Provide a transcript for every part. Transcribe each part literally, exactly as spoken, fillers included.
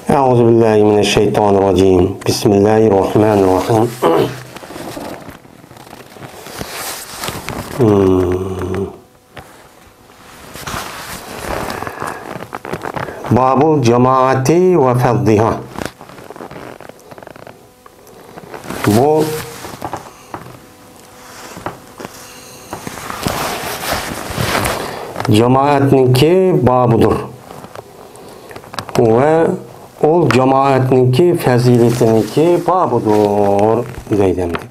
أعوذ بالله من الشيطان الرجيم. بسم الله الرحمن الرحيم. باب الجماعة وفضلها. بۇ جامائەتنىڭكى بابىدۇر ۋە ئۇ جامائەتنىڭكى پەزىلىتىنىڭكى بابىدۇر دەيدۇ ئەمدى.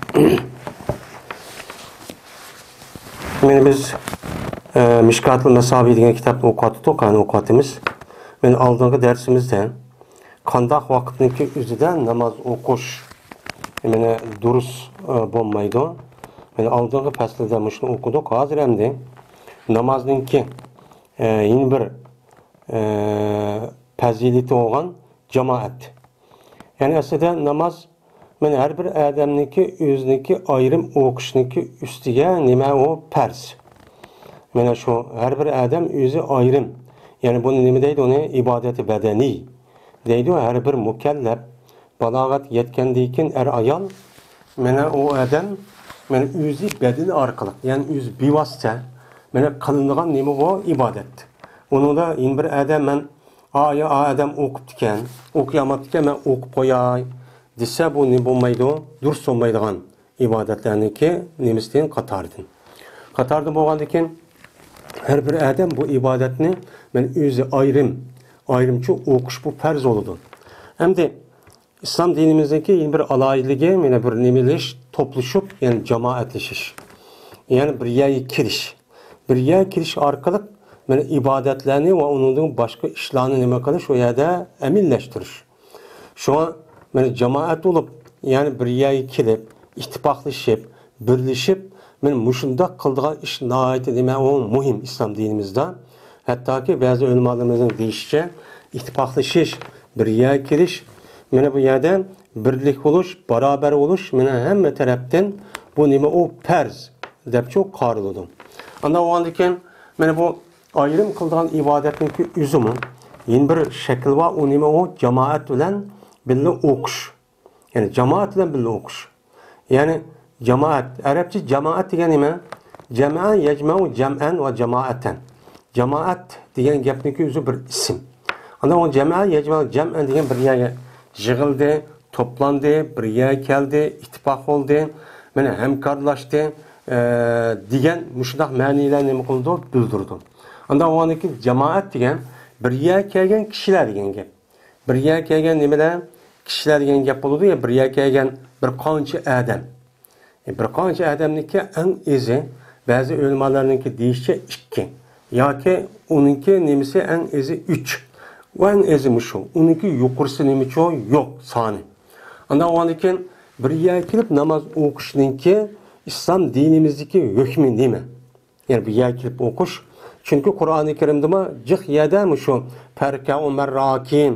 مانا بىز، ئە، مىشكاتۇل مەسابىھ دېگەن كىتابنى ئوقۇۋاتىدۇق، قانۇن ئوقۇۋاتىمىز. مانا ئالدىنقى دەرسىمىزدە قانداق ۋاقىتنىڭكى ئۆزىدە ناماز ئوقۇش، مانا دۇرۇس، ئە، بولمايدۇ. مانا ئالدىنقى پەسىلدە مۇشۇنى ئوقۇدۇق. ھازىر ئەمدى نامازنىڭكى، ئە، يەنە بىر، ئە، پەزىلىتى بولغان جامائەت. يەنى ئەسلىدە ناماز، مانا ھەر بىر ئادەمنىڭكى ئۆزىنىڭكى ئايرىم ئوقۇشنىڭكى ئۈستىگە نېمە ئۇ پەرز. مانا شۇ ھەر بىر ئادەم ئۆزى ئايرىم. يەنى بۇنى نېمە دەيدۇ؟ ئۇنى ئىبادەتى بەدەنىي دەيدۇ. ھەر بىر مۇكەللەپ بالاغەتكە يەتكەندىن كېيىن ئەر ئايال، مانا ئۇ ئادەم، مانا ئۆزى بەدىنى ئارقىلىق، يەنى ئۆزى بىۋاسىتە، مانا قىلىنىدىغان نېمە ئۇ؟ ئىبادەت. ئۇنىڭدا يەنە بىر ئادەم مەن ئا، يا، ئا ئادەم ئوقۇپتىكەن، ئوقۇيالماپتىكەن، مەن ئوقۇپ قوياي دېسە، بۇ نېمە بولمايدۇ؟ دۇرۇس بولمايدىغان ئىبادەتلەرنىڭكى نېمىسىدىن، قاتارىدىن. قاتارىدىن بولغاندىكىن، ھەر بىر ئادەم بۇ ئىبادەتنى مەن ئۆزى ئايرىم، ئايرىمچە ئوقۇش بۇ پەرز بولىدۇ. ئەمدى ئىسلام دىنىمىزنىڭكى يەنە بىر ئالاھىدىلىكى، يەنە بىر نېمە دېيىش، توپلىشىپ، يەنى جامائەتلىشىش. يەنى بىر يەرگە كېلىش. بىر يەرگە كېلىش ئارقىلىق مانا ئىبادەتلەرنى ۋە ئۇنىڭدىن باشقا ئىشلارنى نېمە قىلىش، ئۇ يەردە ئەمەلىيلەشتۈرۈش. شۇڭا مانا جامائەت بولۇپ، يەنى بىر يەرگە كېلىپ، ئىتتىپاقلىشىپ، بىرلىشىپ، مانا مۇشۇنداق قىلىدىغان ئىش ناھايىتى نېمە، ئۇ مۇھىم ئىسلام دىنىمىزدا. ھەتتاكى بەزى ئۆلىمالىرىمىزنىڭ دېيىشىچە، ئىتتىپاقلىشىش، بىر يەرگە كېلىش، مانا بۇ يەردە بىرلىك بولۇش، باراۋەر بولۇش، مانا ھەممە تەرەپتىن بۇ نېمە، ئۇ پەرز دەپچۇ قارىلىدۇ. ئاندىن ئۇنىڭدىن كېيىن مانا بۇ ئايرىم قىلىدىغان ئىبادەتنىڭكى ئۆزىمۇ يەنە بىر شەكىل بار، ئۇ نېمە، ئۇ جامائەت بىلەن بىللە ئوقۇش. يەنى جامائەت بىلەن بىللە ئوقۇش. يەنى جامائەت، ئەرەبچە جامائەت دېگەن نېمە؟ جەمە يەجمەئۇ جەمئەن ۋە جامائەتەن. جامائەت دېگەن گەپنىڭكى ئۆزى بىر ئىسىم. ئاندىن ئۇ جەمە يەجمەئۇ جەمئەن دېگەن بىر يەرگە يىغىلدى، توپلاندى، بىر يەرگە كەلدى، ئىتتىپاق بولدى، مانا ھەمكارلاشتى، ئە، دېگەن مۇشۇنداق مەنىلەرنى نېمە قىلىدۇ؟ بىلدۈرىدۇ. ئاندىن ئۇنىڭدىن كېيىن جامائەت دېگەن بىر يەرگە كەلگەن كىشىلەر دېگەن گەپ. بىر يەرگە كەلگەن نېمىلەر؟ كىشىلەر دېگەن گەپ بولىدۇ يا، بىر يەرگە كەلگەن بىر قانچە ئادەم. ئە، بىر قانچە ئادەمنىڭكى ئەڭ ئېزى، بەزى ئۆلىمالارنىڭكى دېيىشىچە ئىككى ياكى ئۇنىڭكى نېمىسى ئەڭ ئېزى ئۈچ. ئۇ ئەڭ ئېزى مۇشۇ. ئۇنىڭكى يۇقىرىسى نېمىچۇ؟ يوق سانى. ئاندىن ئۇنىڭدىن كېيىن بىر يەرگە كېلىپ ناماز ئوقۇشنىڭكى ئىسلام دىنىمىزدىكى ھۆكمى نېمە؟ يەنى بۇ يەرگە كېلىپ ئوقۇش. چۈنكى قۇرئانى كەرىمدىمۇ جىق يەردە مۇشۇ «فەركەئۇ مەئەر راكىئىن»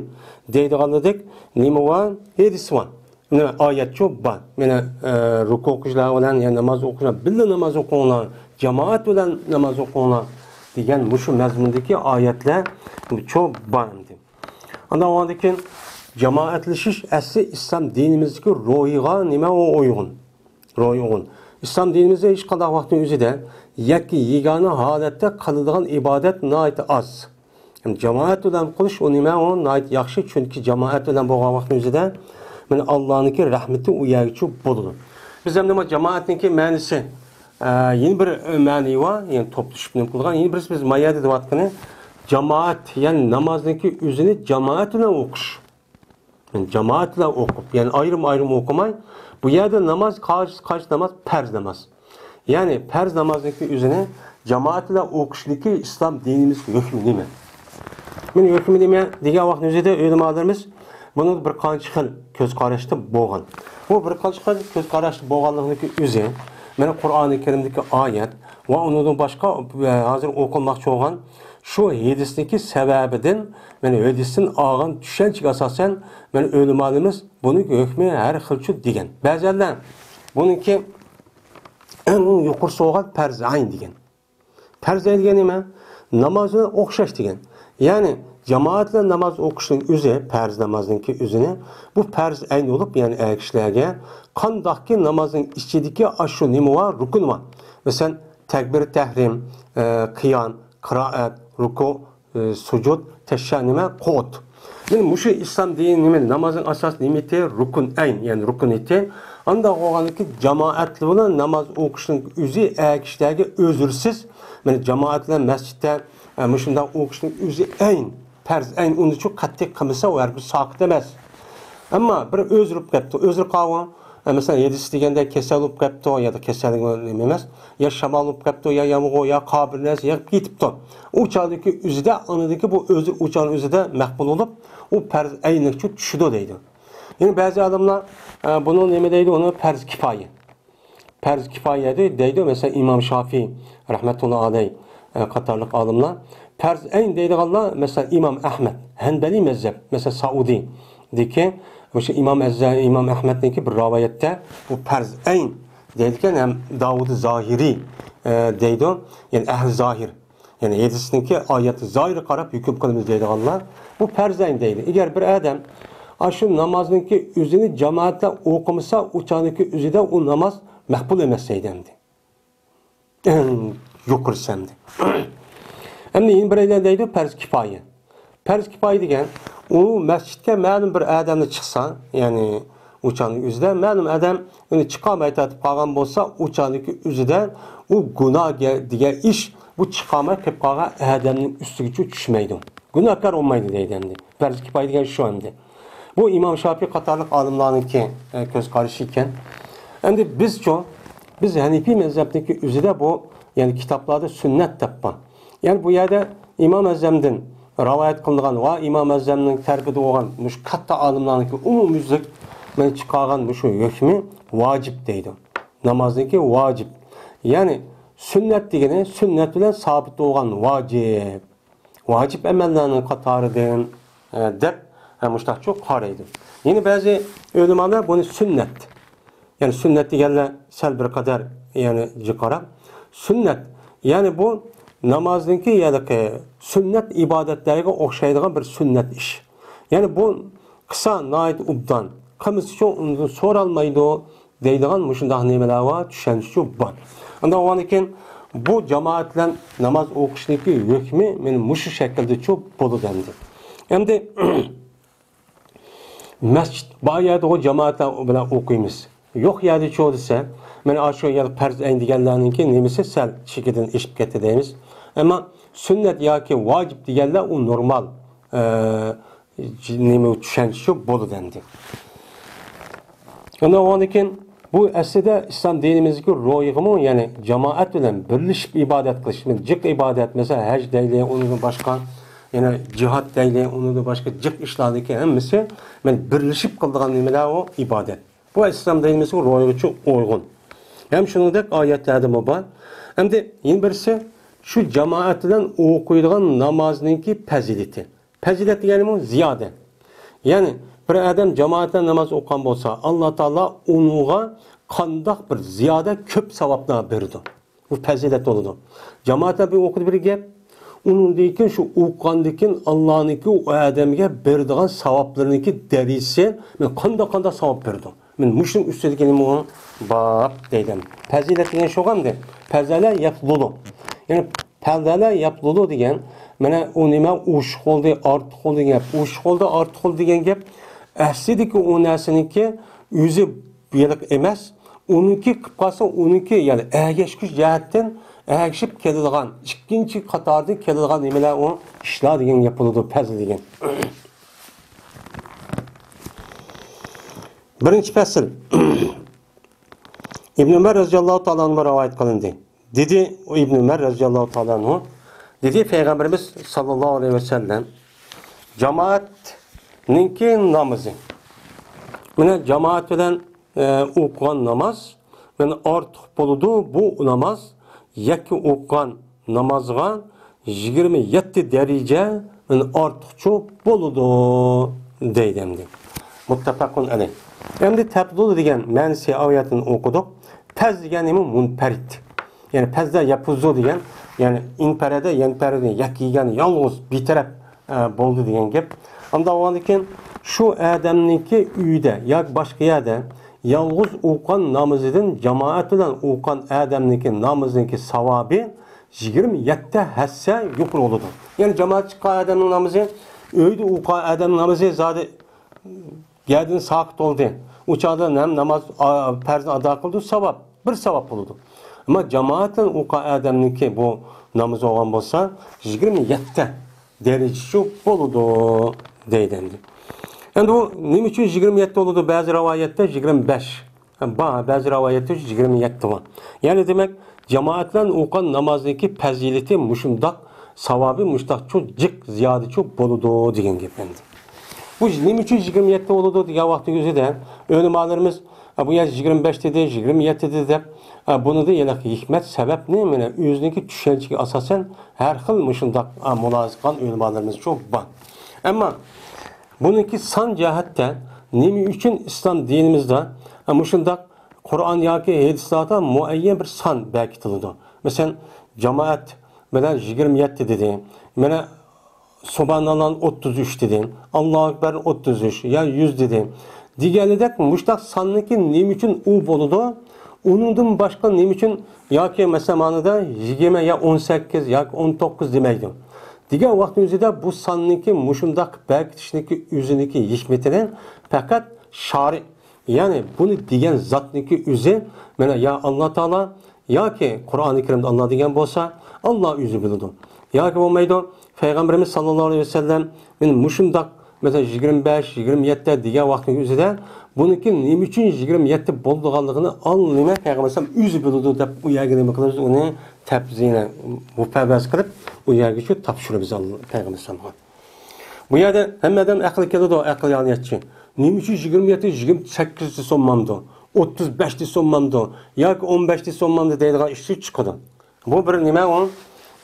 دەيدىغانلىدەك نېمە بار؟ ھەدىس بار. مانا ئايەتچۇ بار. مانا، ئە، رۇكۇ قىلغۇچىلار بىلەن، يەنى ناماز ئوقۇغۇچىلار بىللە ناماز ئوقۇڭلار، جامائەت بىلەن ناماز ئوقۇڭلار دېگەن مۇشۇ مەزمۇندىكى ئايەتلەر چۇ بار ئەمدى. ئاندىن ئۇنىڭدىن كېيىن جامائەتلىشىش ئەسلى ئىسلام دىنىمىزدىكى روھىغا نېمە ئۇ ئۇيغۇن؟ روھىغا ئۇيغۇن. ئىسلام دىنىمىزدە ھېچقانداق ۋاقىتنىڭ ئۆزىدە يەككە يېگانە ھالەتتە قىلىدىغان ئىبادەت ناھايىتى ئاز. يەنى جامائەت بىلەن قىلىش ئۇ نېمە، ئۇ ناھايىتى ياخشى، چۈنكى جامائەت بىلەن بولغان ۋاقىتنىڭ ئۆزىدە مانا ئاللانىڭكى رەھمىتى ئۇ يەرگىچۇ بولىدۇ. بىز ئەمدى مانا جامائەتنىڭكى مەنىسى، ئە، يەنە بىر مەنىسى بار، يەنى توپلىشىپ نېمە قىلغان، يەنە بىرسى بىز ما يەردە دەۋاتقىنى جامائەت، يەنى نامازنىڭكى ئۆزىنى جامائەت بىلەن ئوقۇش. جامائەت بىلەن ئوقۇپ، يەنى ئايرىم-ئايرىم ئوقۇماي، بۇ يەردە ناماز قايسى، قايسى ناماز؟ پەرز ناماز. يەنى پەرز نامازنىڭكى ئۆزىنى جامائەت بىلەن ئوقۇشنىڭكى ئىسلام دىنىمىزدىكى ھۆكمى نېمە؟ مانا ھۆكمى نېمە دېگەن ۋاقىتنىڭ ئۆزىدە ئۆلىمالىرىمىز بۇنىڭ بىر قانچە خىل كۆز قاراشتا بولغان. بۇ بىر قانچە خىل كۆز قاراشتا بولغانلىقنىڭكى ئۆزى، مانا قۇرئانى كەرىمدىكى ئايەت ۋە ئۇنىڭدىن باشقا، ئە، ھازىر ئوقۇلماقچى بولغان شۇ ھەدىسنىڭكى سەۋەبىدىن، مانا ھەدىستىن ئالغان چۈشەنچىگە ئاساسەن، مانا ئۆلىمالىرىمىز بۇنىڭ ھۆكمى ھەر خىلچۇ دېگەن. بەزىلەر بۇنىڭكى ئەڭ يۇقىرىسى بولغان پەرز ئەين دېگەن. پەرز ئەين دېگەن نېمە؟ ناماز بىلەن ئوخشاش دېگەن. يەنى جامائەت بىلەن ناماز ئوقۇشنىڭ ئۆزى، پەرز نامازنىڭكى ئۆزىنى، بۇ پەرز ئەين بولۇپ، يەنى ئەر كىشىلەرگە قانداقكى نامازنىڭ ئىچىدىكى ئاشۇ نېمە بار، رۇكۇن بار. مەسىلەن، تەكبىر تەھرىم، ئە، قىيام، قىرائەت، رۇكۇ، ئە، سۇجۇد، تەششا نېمە، قۇت. مانا مۇشۇ ئىسلام دىنى نېمە، نامازنىڭ ئاساسى نېمىتى؟ رۇكۇن ئەين، يەنى رۇكۇن ئېتى. ئانداق بولغاندىكىن جامائەت بىلەن ناماز ئوقۇشنىڭ ئۆزى ئەر كىشىلەرگە ئۆزرىسىز، مانا جامائەت بىلەن مەسچىتتە، ئە، مۇشۇنداق ئوقۇشنىڭ ئۆزى ئەين، پەرز ئەين، ئۇنىچۇ قەتئىي قىلمىسا، ئۇ ھەرگىز ساقىت ئەمەس. ئەمما بىر ئۆزرە بولۇپ قېپتۇ، ئۆزرە قالغان، ئە، مەسىلەن، ھەدىس دېگەندە كېسەل بولۇپ قېپتۇ، يا كېسەل نېمە ئەمەس، يا شامال بولۇپ قېپتۇ، يا يامغۇر، يا قار بىر نەرسە يېغىپ كېتىپتۇ. ئۇ چاغدىكى ئۆزىدە، ئاندىكى بۇ ئۆزى ئۇ چاغنىڭ ئۆزىدە مەقبۇل بولۇپ، ئۇ پەرز ئەينىگە چۈشىدۇ دەيدۇ. يەنە بەزى ئالىملار، ئە، بۇنى نېمە دەيدۇ؟ ئۇنى پەرز كىپايە. پەرز كىپايە دەيدۇ، مەسىلەن، ئىمام شافىي رەھمەتۇللا ئەلەي، ئە، قاتارلىق ئالىملار. پەرز ئەين دەيدىغانلار، مەسىلەن، ئىمام ئەھمەد، ھەنبەلىي مەزھەپ، مەسىلەن، سەئۇدىدىكى، مۇشۇ ئىمام ئەززە-، ئىمام ئەھمەدنىڭكى بىر رىۋايەتتە بۇ پەرز ئەين دەيدىكەن، ھەم داۋۇد زاھىرىي، ئە، دەيدۇ، يەنى ئەھلى زاھىر. يەنى ھەدىسنىڭكى ئايەت زاھىرىغا قاراپ ھۆكۈم قىلىمىز دەيدىغانلار بۇ پەرز ئەين دەيدۇ. ئەگەر بىر ئادەم ئاشۇ نامازنىڭكى ئۆزىنى جامائەتتە ئوقۇمىسا، ئۇ چاغدىكى ئۆزىدە ئۇ ناماز مەقبۇل ئەمەس دەيدۇ ئەمدى. ئەڭ يۇقىرىسى ئەمدى. ئەمدى يەنە بىرەيلەن دەيدۇ پەرز كىپايە. پەرز كىپايە دېگەن، ئۇ مەسچىتكە مەلۇم بىر ئادەمنى چىقسا، يەنى ئۇ چاغنىڭ ئۆزىدە مەلۇم ئادەم ئۇنى چىقالماي تارتىپ قالغان بولسا، ئۇ چاغدىكى ئۆزىدە ئۇ گۇناھ دېگەن ئىش بۇ چىقالماي قېلىپ قالغان ئادەمنىڭ ئۈستىگىچۇ چۈشمەيدۇ. گۇناھكار بولمايدۇ دەيدۇ ئەمدى. پەرز كىپايە دېگەن شۇ ئەمدى. بۇ ئىمام شاپىي قاتارلىق ئالىملارنىڭكى، ئە، كۆز قارىشى ئىكەن. ئەمدى بىزچۇ؟ بىز ھەنىپىي مەزھەپنىڭكى ئۆزىدە بۇ، يەنى كىتابلاردا سۈننەت دەپ بار. يەنى بۇ يەردە ئىمام ئەزەمدىن رىۋايەت قىلىنغان ۋە ئىمام ئەزەمنىڭ تەرىپىدە بولغان مۇشۇ كاتتا ئالىملارنىڭكى ئومۇميۈزلۈك مانا چىقارغان مۇشۇ ھۆكمى ۋاجىپ دەيدۇ. نامازنىڭكى ۋاجىپ. يەنى سۈننەت دېگىنى سۈننەت بىلەن سابىت بولغان ۋاجىپ. ۋاجىپ ئەمەللەرنىڭ قاتارىدىن، ئە، دەپ، ئە، مۇشۇنداقچۇ قارايدۇ. يەنە بەزى ئۆلىمالار بۇنى سۈننەت. يەنى سۈننەت دېگەنلەر سەل بىر قەدەر، يەنى جىقراق. سۈننەت، يەنى بۇ نامازنىڭكى، يەنى سۈننەت ئىبادەتلەرگە ئوخشايدىغان بىر سۈننەت ئىش. يەنى بۇ قىلسا ناھايىتى ئوبدان، قىلمىسىچۇ ئۇنىڭدىن سورالمايدۇ دەيدىغان مۇشۇنداق نېمىلەر بار، چۈشەنچىچۇ بار. ئانداق بولغاندىكىن بۇ جامائەت بىلەن ناماز ئوقۇشنىڭكى ھۆكمى مانا مۇشۇ شەكىلدىچۇ بولىدۇ ئەمدى. ئەمدى مەسچىت بار يەردىغۇ جامائەتلەر بىلەن ئوقۇيمىز. يوق يەردىچۇ دېسە، مانا ئاشۇ يەر پەرز ئەين دېگەنلەرنىڭكى نېمىسى سەل چېكىدىن ئېشىپ كەتتى دەيمىز. ئەمما سۈننەت ياكى ۋاجىپ دېگەنلەر ئۇ نورمال، ئە، نېمە چۈشەنچە شۇ بولىدۇ ئەمدى. ئۇنىڭدىن كېيىن بۇ ئەسلىدە ئىسلام دىنىمىزدىكى روھىغىمۇ، يەنى جامائەت بىلەن بىرلىشىپ ئىبادەت قىلىش، جىق ئىبادەت، مەسىلەن، ھەج دەيلى، ئۇنىڭدىن باشقا، يەنە جىھاد دەيلى، ئۇنىڭدىن باشقا جىق ئىشلاردىكى ھەممىسى، مانا، بىرلىشىپ قىلىدىغان نېمىلەر ئۇ ئىبادەت. بۇ ئىسلام دىنىمىزنىڭ روھىغا ئۇيغۇن. ھەم شۇنىڭدەك ئايەتلەردىمۇ بار. ئەمدى يەنە بىرسى، شۇ جامائەت بىلەن ئوقۇيدىغان نامازنىڭكى پەزىلىتى. پەزىلەت دېگەنمۇ زىيادە. يەنى بىر ئادەم جامائەت بىلەن ناماز ئوقۇغان بولسا، ئاللا تائالا ئۇنىڭغا قانداق بىر زىيادە كۆپ ساۋابلار بېرىدۇ. بۇ پەزىلەت بولىدۇ. جامائەتلەر بىر ئوقۇدى بىر گەپ. ئۇنىڭدىن كېيىن شۇ ئوقۇغاندىن كېيىن ئاللانىڭكى ئۇ ئادەمگە بېرىدىغان ساۋابلىرىنىڭكى دەرىجىسى، مانا قانداق، قانداق ساۋاب بېرىدۇ. مانا مۇشۇنىڭ ئۈستىدىكى نېمە ئۇ؟ باب دەيدۇ. پەزىلەت دېگەن شۇغۇ ئەمدى. پەزەلە يەپلۇلۇ. يەنى پەزەلە يەپلۇلۇ دېگەن، مانا ئۇ نېمە ئوشۇق بولدى، ئارتۇق بولدى دېگەن گەپ. ئوشۇق بولدى، ئارتۇق بولدى دېگەن گەپ ئەسلىدىكى ئۇ نەرسىنىڭكى ئۆزى بۇيرۇق ئەمەس، ئۇنىڭكى قىلىپ قالسا، ئۇنىڭكى، يەنى ئەگەشكۈچ جەھەتتىن ئەگىشىپ كېلىدىغان، ئىككىنچى قاتاردىن كېلىدىغان نېمىلەر ئۇ ئىشلار دېگەن گەپ بولىدۇ، پەزىل دېگەن. بىرىنچى پەسىل. ئىبن ئۆمەر رەزىياللاھۇ تائالا ئەنھۇ رىۋايەت قىلىندى. دېدى ئىبن ئۆمەر رەزىياللاھۇ تائالا ئەنھۇ، دېدى پەيغەمبىرىمىز ساللاللاھۇ ئەلەيھى ۋەسەللەم، جامائەتنىڭكى نامىزى. مانا جامائەت بىلەن، ئە، ئوقۇغان ناماز، مانا ئارتۇق بولىدۇ بۇ ناماز، يەككە ئوقۇغان نامازغا يىگىرمە يەتتە دەرىجە، مانا، ئارتۇقچۇ بولىدۇ، دەيدۇ ئەمدى. مۇتتەپەقۇن ئەلەيھ. ئەمدى تەپلۇل دېگەن مەنىسى ئايەتتىن ئوقۇدۇق. پەز دېگەن نېمە؟ مۇنپەرىد. يەنى پەزدە يەپۇززۇ دېگەن، يەنى ئىنپەرەدە، يەنپەرىدە، يەككە يېگەن، يالغۇز، بىتەرەپ، ئە، بولدى دېگەن گەپ. ئانداق بولغاندىكىن، شۇ ئادەمنىڭكى ئۆيىدە ياكى باشقا يەردە يالغۇز ئوقۇغان نامىزىدىن جامائەت بىلەن ئوقۇغان ئادەمنىڭكى نامىزىنىڭكى ساۋابى يىگىرمە يەتتە ھەسسە يۇقىرى بولىدۇ. يەنى جامائەت چىققان ئادەمنىڭ نامىزى، ئۆيدە ئوقۇغان ئادەمنىڭ نامىزى زادى گەدىن ساقىت بولدى. ئۇ چاغدا ھەم ناماز، ئا، پەرزنى ئادا قىلدى، ساۋاب، بىر ساۋاب بولىدۇ. ئەمما جامائەت بىلەن ئوقۇغان ئادەمنىڭكى بۇ نامىزى بولغان بولسا، يىگىرمە يەتتە دەرىجىسى بولىدۇ دەيدۇ ئەمدى. ئەمدى بۇ نېمە ئۈچۈن يىگىرمە يەتتە بولىدۇ؟ بەزى رىۋايەتتە يىگىرمە بەش بار، بەزى رىۋايەتتە يىگىرمە يەتتە بار. يەنى دېمەك، جامائەت بىلەن ئوقۇغان نامازنىڭكى پەزىلىتى مۇشۇنداق، ساۋابى مۇشۇنداق چوڭ، جىق زىيادە چوڭ بولىدۇ دېگەن گەپ ئەمدى. بۇ نېمە ئۈچۈن يىگىرمە يەتتە بولىدۇ دېگەن ۋاقىتنىڭ ئۆزىدە ئۆلىمالىرىمىز، ئە، بۇ يەردە يىگىرمە بەش دېدى، يىگىرمە يەتتە دېدى دەپ، ئە، بۇنىڭدا ھېلىقى ھېكمەت سەۋەبنى مانا ئۆزىنىڭكى چۈشەنچىگە ئاساسەن ھەر خىل مۇشۇنداق، ئە، مۇلاھىزە قىلغان ئۆلىمالىرىمىز چوڭ بار. ئەمما بۇنىڭكى سان جەھەتتە نېمە ئۈچۈن ئىسلام دىنىمىزدا، ئە، مۇشۇنداق قۇرئان ياكى ھەدىسلاردا مۇئەييەن بىر سان بەركىتىلىدۇ؟ مەسىلەن، جامائەت بىلەن يىگىرمە يەتتە دېدى. مانا سۇبھاناللانى ئوتتۇز ئۈچ دېدى. ئاللاھۇ ئەكبەرنى ئوتتۇز ئۈچ يا يۈز دېدى. دېگەنىدەك مۇشۇنداق ساننىڭكى نېمە ئۈچۈن ئۇ بولىدۇ؟ ئۇنىڭدىن باشقا نېمە ئۈچۈن ياكى مەسىلەن مانىدا يىگىرمە يا ئون سەككىز ياكى ئون توققۇز دېمەيدۇ؟ دېگەن ۋاقىتنىڭ ئۆزىدە بۇ ساننىڭكى مۇشۇنداق بەركىتىشنىڭكى ئۆزىنىڭكى ھېكمىتىنى پەقەت شارى، يەنى بۇنى دېگەن زاتنىڭكى ئۆزى، مانا يا ئاللا تائالا ياكى قۇرئانى كەرىمدە ئاللا دېگەن بولسا، ئاللا ئۆزى بىلىدۇ. ياكى بولمايدۇ، پەيغەمبىرىمىز ساللاللاھۇ ئەلەيھى ۋەسەللەم، مانا مۇشۇنداق، مەسىلەن، يىگىرمە بەش، يىگىرمە يەتتە دېگەن ۋاقىتنىڭ ئۆزىدە بۇنىڭكى نېمە ئۈچۈن يىگىرمە يەتتە بولىدىغانلىقىنى ئاللىمە پەيغەمبەر ئەلەيھىسسالام ئۆزى بىلىدۇ دەپ، ئۇ يەرگە نېمە قىلىمىز؟ ئۇنى تەپسىلىي مۇپەۋۋەز قىلىپ، ئۇ يەرگىچە تاپشۇرىمىز پەيغەمبەر ئەلەيھىسسالامغا. بۇ يەردە ھەممە ئادەم ئەقىل كېلىدۇ، ئەقىل يالىنىيەتچى. نېمە ئۈچۈن يىگىرمە يەتتە، يىگىرمە سەككىز دېسە بولمامدۇ؟ ئوتتۇز بەش دېسە بولمامدۇ؟ ياكى ئون بەش دېسە بولمامدۇ دەيدىغان ئىش چىقىدۇ. بۇ بىر نېمە ئۇ؟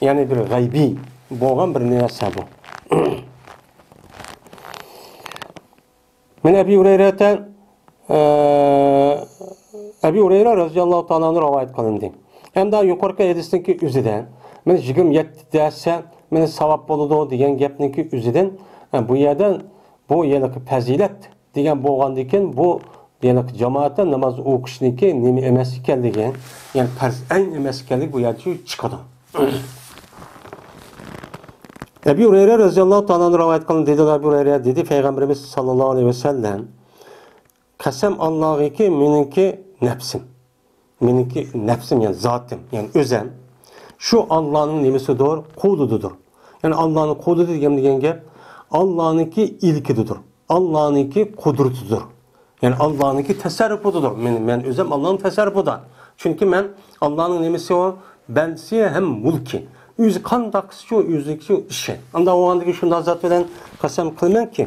يەنى بىر غەيبىي بولغان بىر نەرسە بۇ. مەن ئەبى ھۇرەيرەتە، ئە، ئەبى ھۇرەيرە رەزىياللاھۇ تائالا ئەنھۇ رىۋايەت قىلىندى. ئەمدى يۇقىرىقى ھەدىستىكى ئۆزىدە، مەن يىگىرمە يەتتە دېسە، مەن ساۋاب بولىدۇ دېگەن گەپنىڭكى ئۆزىدىن، ئە، بۇ يەردە بۇ ھېلىقى پەزىلەت دېگەن بولغاندىكىن، بۇ ھېلىقى جامائەتتە ناماز ئوقۇشنىڭكى نېمە ئەمەس ئىكەنلىكى، يەنى پەرز ئەين ئەمەس ئىكەنلىكى بۇ يەردە چىقىدۇ. ئەبى ھۇرەيرە رەزىياللاھۇ تائالا ئەنھۇ رىۋايەت قىلىندى، دېدى ئەبى ھۇرەيرە، دېدى پەيغەمبىرىمىز ساللاللاھۇ ئەلەيھى ۋەسەللەم، قەسەم ئاللاغىكى، مېنىڭكى نەپسىم، مېنىڭكى نەپسىم، يەنى زاتىم، يەنى ئۆزەم شۇ ئاللانىڭ نېمىسىدۇر؟ قۇلىدىدۇر. يەنى ئاللانىڭ قۇلىدى دېگەن، دېگەن گەپ ئاللانىڭكى ئىلكىدىدۇر، ئاللانىڭكى قۇدرىتىدۇر. يەنى ئاللانىڭكى تەسەررۇپىدىدۇر. مەن، مەن ئۆزەم ئاللانىڭ تەسەررۇپىدا. چۈنكى مەن ئاللانىڭ نېمىسى ئۇ؟ بەندىسى ھەم مۈلكى. ئۆزى قانداق قىلسىچۇ، ئۆزىنىڭكىچۇ ئىشى. ئانداق بولغاندىكىن شۇنداق زات بىلەن قەسەم قىلىمەنكى،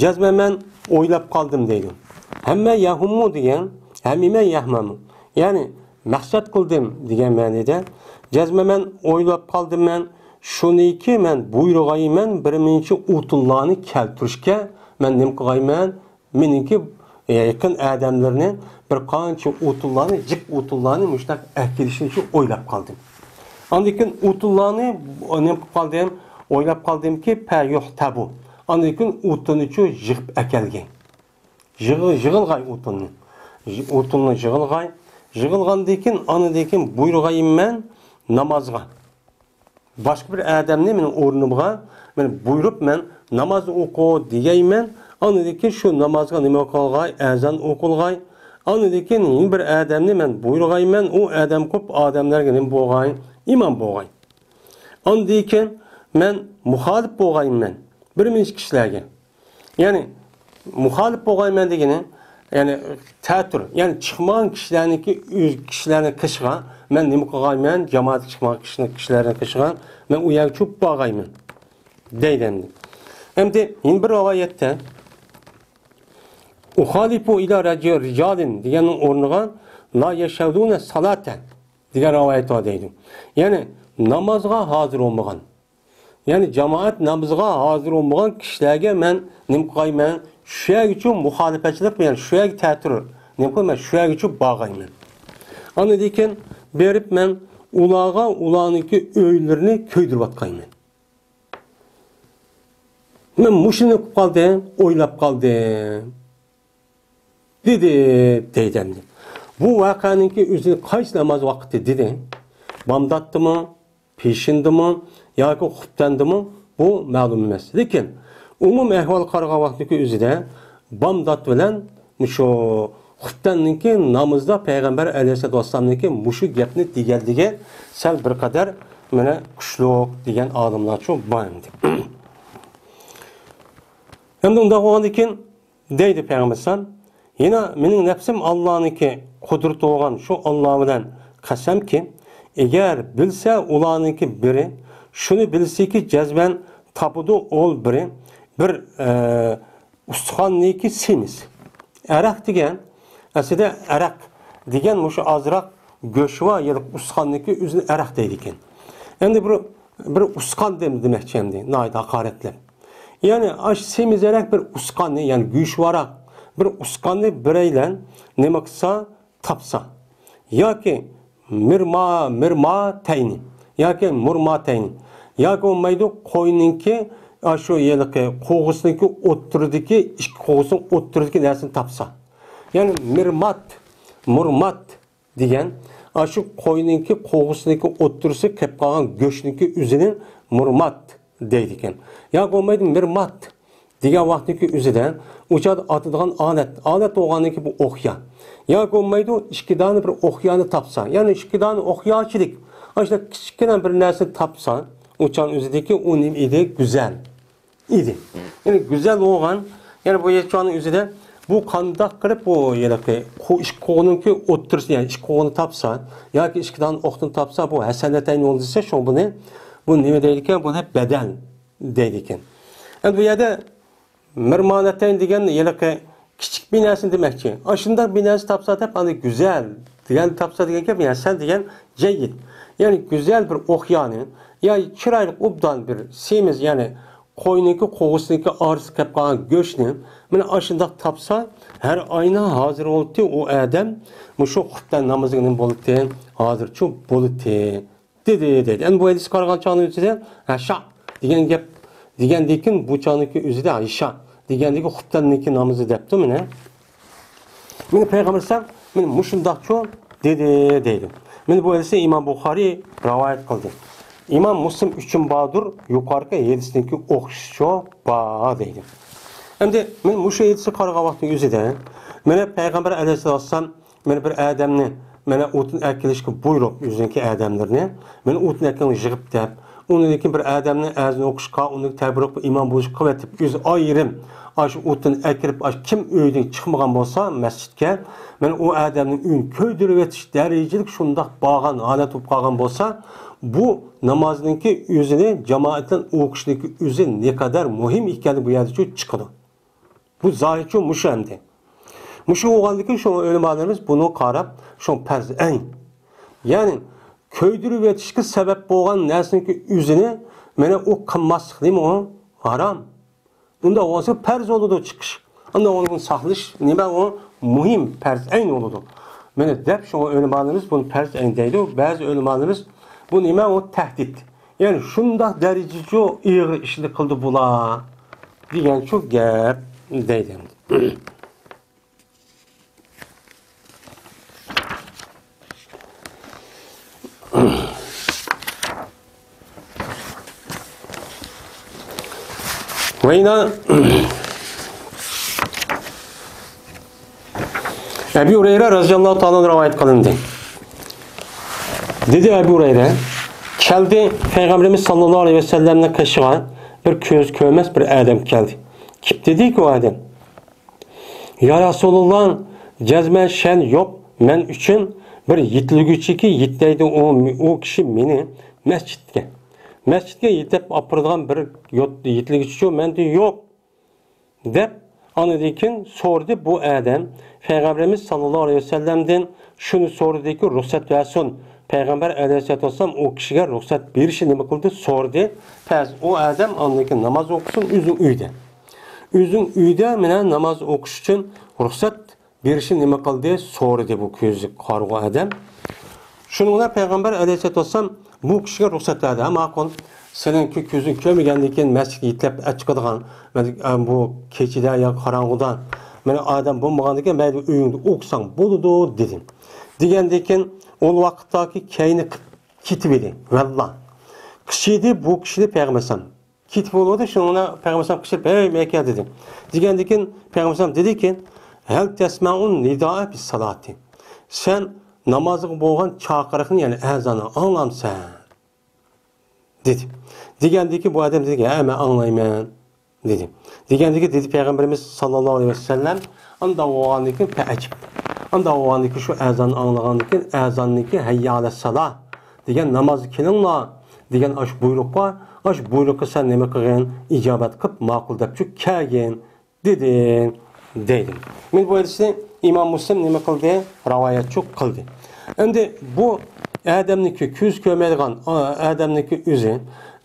جەزمەن مەن ئويلاپ قالدىم دەيدۇ. ھەممە يەھمۇ دېگەن، ھەمىمە يەھمەمۇ. يەنى مەقسەت قىلدىم دېگەن مەنىدە. جەزمەن مەن ئويلاپ قالدىم مەن، شۇنىكى مەن بۇيرۇغايمەن بىر مۇنچە ئوتۇنلارنى كەلتۈرۈشكە، مەن نېمە قىلغايمەن؟ مېنىڭكى يېقىن ئادەملىرىنى بىر قانچە ئوتۇنلارنى، جىق ئوتۇنلارنى مۇشۇنداق ئەكېلىشنىچۇ ئويلاپ قالدىم. ئاندىن كېيىن ئوتۇنلارنى نېمە قىلىپ قالدىم؟ ئويلاپ قالدىمكى، پەيۇھتەبۇ. ئاندىن كېيىن ئوتۇننىچۇ يىغىپ ئەكەلگەي. يىغىل-، يىغىلغاي ئوتۇننى. يىغ-، ئوتۇننى يىغىلغاي. يىغىلغاندىن كېيىن، ئاندىن كېيىن بۇيرۇغايمەن نامازغا. باشقا بىر ئادەمنى مېنىڭ ئورنۇمغا مېنى بۇيرۇپ، مەن ناماز ئوقۇ دېگەيمەن. ئاندىن كېيىن شۇ نامازغا نېمە ئوقۇلغاي؟ ئەزان ئوقۇلغاي. ئاندىن كېيىن يەنە بىر ئادەمنى مەن بۇيرۇغايمەن، ئۇ ئادەم قوپ ئادەملەرگە نېمە بولغاي؟ ئىمام بولغاي. ئاندىن كېيىن مەن مۇخالىپ بولغايمەن بىر مۇنچە كىشىلەرگە. يەنى مۇخالىپ بولغايمەن دېگىنى، يەنى تەتۈر، يەنى چىقمىغان كىشىلەرنىڭكى، ئۆز كىشىلەرنىڭ قېشىغا مەن نېمە قىلغايمەن؟ جامائەت چىقمىغان كىشىنىڭ، كىشىلەرنىڭ قېشىغا مەن ئۇ يەرگە چۆپ بارغايمەن دەيدۇ ئەمدى. ئەمدى يەنە بىر رىۋايەتتە، ئۇخالىپۇ ئىلا رەجۇ-، رىجالىن دېگەننىڭ ئورنىغا لا يەشھەدۇنە سالاتا دېگەن رىۋايەت بار دەيدۇ. يەنى نامازغا ھازىر بولمىغان، يەنى جامائەت نامىزىغا ھازىر بولمىغان كىشىلەرگە مەن نېمە قىلغايمەن؟ شۇ يەرگىچۇ مۇخالىپەتچىلىك، يەنى شۇ يەرگە تەتۈر نېمە قىلىمەن؟ شۇ يەرگىچۇ بارغايمەن. ئاندىن كېيىن بېرىپ مەن ئۇلارغا ئۇلارنىڭكى ئۆيلىرىنى كۆيدۈرۈۋاتقايمەن. مەن مۇشۇنى ئۇقۇپ قالدىم، ئويلاپ قالدىم، دېدى، دەيدۇ ئەمدى. بۇ ۋەقەنىڭكى ئۆزى قايسى ناماز ۋاقتى دېدى؟ بامداتتىمۇ، پېشىندىمۇ ياكى خۇپتەندىمۇ، بۇ مەلۇم ئەمەس. لېكىن ئومۇمىي ئەھۋالغا قارىغان ۋاقتىدىكى ئۆزىدە بامدات بىلەن مۇشۇ خۇپتەننىڭكى نامىزىدا پەيغەمبەر ئەلەيھىسسالاتۇ ۋەسسالامنىڭكى مۇشۇ گەپنى دېگەنلىكى سەل بىر قەدەر مانا كۈچلۈك دېگەن ئالىملارچۇ بار ئەمدى. ئەمدى ئۇنداق بولغاندىن كېيىن دەيدۇ پەيغەمبەر ئەلەيھىسسالام، يەنە مېنىڭ نەپسىم ئاللانىڭكى، قۇدرىتى بولغان شۇ ئاللا بىلەن قەسەمكى، ئەگەر بىلسە ئۇلارنىڭكى بىرى، شۇنى بىلسىكى، جەزمەن تاپىدۇ ئول بىرى، بىر، ئە، ئۇستىخاننىڭكى سېمىز. ئەرەق دېگەن، ئەسلىدە ئەرەق دېگەن مۇشۇ ئازراق گۆشى بار، يەنى ئۇستىخاننىڭكى ئۆزىنى ئەرەق دەيدىكەن. ئەمدى بىر، بىر ئۇستىخان دېم-، دېمەكچى ئەمدى، ناھايىتى ھاقارەتلەپ. يەنى ئاشۇ سېمىزەرەك بىر ئۇستىخاننى، يەنى گۆشى بارراق بىر ئۇستىخاننى بىرەيلەن نېمە قىلسا، تاپسا. ياكى مىرما-، مىرماتەينى، ياكى مۇرماتەينى. ياكى بولمايدۇ، قوينىڭكى، ئاشۇ ھېلىقى قوغۇسىنىڭكى ئوتتۇرىدىكى، ئىككى قوغۇسىنىڭ ئوتتۇرىدىكى نەرسىنى تاپسا. يەنى مىرمات، مۇرمات دېگەن، ئاشۇ قوينىڭكى قوغۇسىنىڭكى ئوتتۇرىسى قېلىپ قالغان گۆشنىڭكى ئۆزىنى مۇرمات دەيدىكەن. ياكى بولمايدۇ، مىرمات دېگەن ۋاقىتتىكى ئۆزىدە ئۇ چاغدا ئاتىدىغان ئالەت. ئالەت بولغاندىن كېيىن بۇ ئوقيا. ياكى بولمايدۇ، ئىككى دانە بىر ئوقيانى تاپسا. يەنى ئىككى دانە ئوقياچىلىك. ئاشۇنداق كىچىككىنە بىر نەرسە تاپسا، ئۇ چاغنىڭ ئۆزىدىكى ئۇ نېمە ئىدى؟ گۈزەل ئىدى. يەنى گۈزەل بولغان، يەنى بۇ چاغنىڭ ئۆزىدە بۇ قانداق قىلىپ بۇ ھېلىقى قو-، ئىككى قوغۇننىڭكى ئوتتۇرىسى، يەنى ئىككى قوغۇننى تاپسا، ياكى ئىككى دانە ئوقنى تاپسا، بۇ ھەسەنەتەين بولدى دېسە، شۇ بۇنى، بۇ نېمە دەيدىكەن؟ بۇنى بەدەل دەيدىكەن. ئەمدى بۇ يەردە مىرمانەتەين دېگەن ھېلىقى كىچىك بىر نەرسىنى دېمەكچى. ئاشۇنداق بىر نەرسە تاپسا دەپ، ئاندىن گۈزەل دېگەن تاپسا دېگەن گەپ، ھەسەن دېگەن جەييىد. يەنى گۈزەل بىر ئوقيانى، يا چىرايلىق ئوبدان بىر سېمىز، يەنى قوينىڭكى، قوغۇسىنىڭكى ئارىسىغا كەپ قالغان گۆشنى، مانا ئاشۇنداق تاپسا، ھەر ئاينا ھازىر بولاتتى، ئۇ ئادەم مۇشۇ خۇپتەن نامىزىغا نېمە بولاتتى؟ ھازىرچۇ بولاتتى. دېدى، دەيدۇ. ئەمدى بۇ ھەدىسكە قارىغان چاغنىڭ ئۆزىدە، ھەشا دېگەن گەپ، دېگەندىن كېيىن بۇ چاغنىڭكى ئۆزىدە، ھەشا دېگەندىكى خۇپتەننىڭكى نامىزى دەپتۇ مانا. مانا پەيغەمبەر ئەلەيھىسسالام، مانا مۇشۇنداقچۇ دېدى، دەيدۇ. مانا بۇ ھەدىسنى ئىمام بۇخارىي رىۋايەت قىلدى. ئىمام مۇسلىم ئۈچۈن باردۇر، يۇقىرىقى ھەدىسنىڭكى ئوخشىشىچۇ بار، دەيدۇ. ئەمدى مانا مۇشۇ ھەدىسكە قارىغان ۋاقتىنىڭ ئۆزىدە، مانا پەيغەمبەر ئەلەيھىسسالام مانا بىر ئادەمنى، مانا ئوتۇن ئەكېلىشكە بۇيرۇپ، ئۆزىنىڭكى ئادەملىرىنى، مانا ئوتۇن ئەكېلىڭ يىغىپ دەپ، ئۇنىڭدىن كېيىن بىر ئادەمنى ئەزان ئوقۇشقا، ئۇنى تەبرىك قىلىپ، ئىمام بولۇشقا قىلىۋېتىپ، ئۆزى ئايرىم ئاشۇ ئوتۇن ئەكىرىپ، ئاشۇ كىم ئۆيدىن چىقمىغان بولسا مەسچىتكە، مانا ئۇ ئادەمنىڭ ئۆيىنى كۆيدۈرۈۋېتىش دەرىجىلىك شۇنداق بارغان ھالەت بولۇپ قالغان بولسا، بۇ نامازنىڭكى ئۆزىنى جامائەت بىلەن ئوقۇشنىڭكى ئۆزى نەقەدەر مۇھىم ئىكەنلىكى بۇ يەردىچۇ چىقىدۇ. بۇ زاھىرچۇ مۇشۇ ئەمدى. مۇشۇ بولغاندىكىن شۇ ئۆلىمالىرىمىز بۇنى قاراپ، شۇ پەرز ئەين. يەنى كۆيدۈرۈۋېتىشكە سەۋەب بولغان نەرسىنىڭكى ئۆزىنى مانا ئۇ قىلماسلىق نېمە ئۇ؟ ھارام. ئۇنداق بولسا پەرز بولىدۇ چىقىش. ئۇنداق بولغان ساقلىش نېمە ئۇ؟ مۇھىم، پەرز ئەين بولىدۇ. مانا دەپ شۇڭا ئۆلىمالىرىمىز بۇنى پەرز ئەين دەيدۇ. بەزى ئۆلىمالىرىمىز بۇ نېمە ئۇ؟ تەھدىت. يەنى شۇنداق دەرىجىچۇ ئېغىر ئىشنى قىلدى بۇلار دېگەنچۇ گەپ دەيدۇ. ۋە يەنە ئەبۇ ھۇرەيرە رەزىياللاھۇ تائالا ئەنھۇ رىۋايەت قىلىندى. دېدى ئەبۇ ھۇرەيرە، كەلدى پەيغەمبىرىمىز ساللاللاھۇ ئەلەيھى ۋەسەللەمنىڭ قېشىغا بىر كۆزى كۆرمەس بىر ئادەم كەلدى. كىم دېدىكى ئۇ ئادەم؟ يا رەسۇلۇللا، جەزمەن شەن يوق مەن ئۈچۈن بىر يېتىلگۈچىكى يېتەيدۇ ئۇ، ئۇ كىشى مېنى مەسچىتكە. مەسچىتكە يېتەپ ئاپىرىدىغان بىر يوت-، يېتىلگۈچىچۇ مەندە يوق، دەپ، ئاندىن كېيىن سورىدى بۇ ئادەم. پەيغەمبىرىمىز ساللاللاھۇ ئەلەيھى ۋەسەللەمدىن شۇنى سورىدىكى، رۇخسەت بەرسۇن. پەيغەمبەر ئەلەيھىسسالاتۇ ۋەسسالام ئۇ كىشىگە رۇخسەت بېرىشى نېمە قىلدى؟ سورىدى. پەرز ئۇ ئادەم ئاندىن كېيىن ناماز ئوقۇسۇن ئۆزىنىڭ ئۆيىدە. ئۆزىنىڭ ئۆيىدە مانا ناماز ئوقۇش ئۈچۈن رۇخسەت بېرىشى نېمە قىلدى؟ سورىدى بۇ كۆزى قارىغۇ ئادەم. شۇنىڭ بىلەن پەيغەمبەر ئەلەيھىسسالاتۇ ۋەسسالام بۇ كىشىگە رۇخسەت بەردى. ھە، ماقۇل. سېنىڭكى كۆزۈڭ كۆرمىگەندىن كېيىن مەسچىتكە يېتىلەپ ئەچىقىدىغان، مەن، ئە، بۇ كېچىدە يا قاراڭغۇدا، مانا، ئادەم بولمىغاندىن كېيىن مەيلى ئۆيۈڭدە ئوقۇساڭ بولىدۇ، دېدى. دېگەندىن كېيىن ئۇ ۋاقىتتاكى كەينى قىپ كېتىۋىدى. ۋاللا. قىچىدى بۇ كىشىنى پەيغەمبەر ئەلەيھىسسالام. كېتىپ بولىدۇ، شۇنىڭ بىلەن پەيغەمبەر ئەلەيھىسسالام قىچىپ، «ھەي، مەككە» دېدى. دېگەندىن كېيىن پەيغەمبەر ئەلەيھىسسالام دېدىكى، «ھەل تەسمەئۇن نىدائە بىسسالاتى؟» سەن نامازغا بولغان چاقىرىقنى، يەنى ئەزاننى ئاڭلامسەن؟ دېدى. دېگەندىكى بۇ ئادەم دېدىكى، «ھە، مەن ئاڭلايمەن» دېدى. دېگەندىكى دېدى پەيغەمبىرىمىز ساللاللاھۇ ئەلەيھى ۋەسەللەم، ئانداق بولغاندىن كېيىن پەئەجىب. ئانداق بولغاندىن كېيىن شۇ ئەزاننى ئاڭلىغاندىن كېيىن ئەزاننىكى «ھەييە ئالەسسالا» دېگەن، «نامازغا كېلىڭلار» دېگەن ئاشۇ بۇيرۇق بار. ئاشۇ بۇيرۇققا سەن نېمە قىلغىن؟ ئىجابەت قىلىپ، ماقۇل دەپچۇ كەلگىن. دېدى، دەيدۇ. مانا بۇ ھەدىسنى ئىمام مۇسلىم نېمە قىلدى؟ راۋايەتچۇ قىلدى. ئەمدى بۇ ئادەمنىڭكى، كۆز كۆرمەيدىغان، ئا، ئادەمنىڭكى ئۆزى.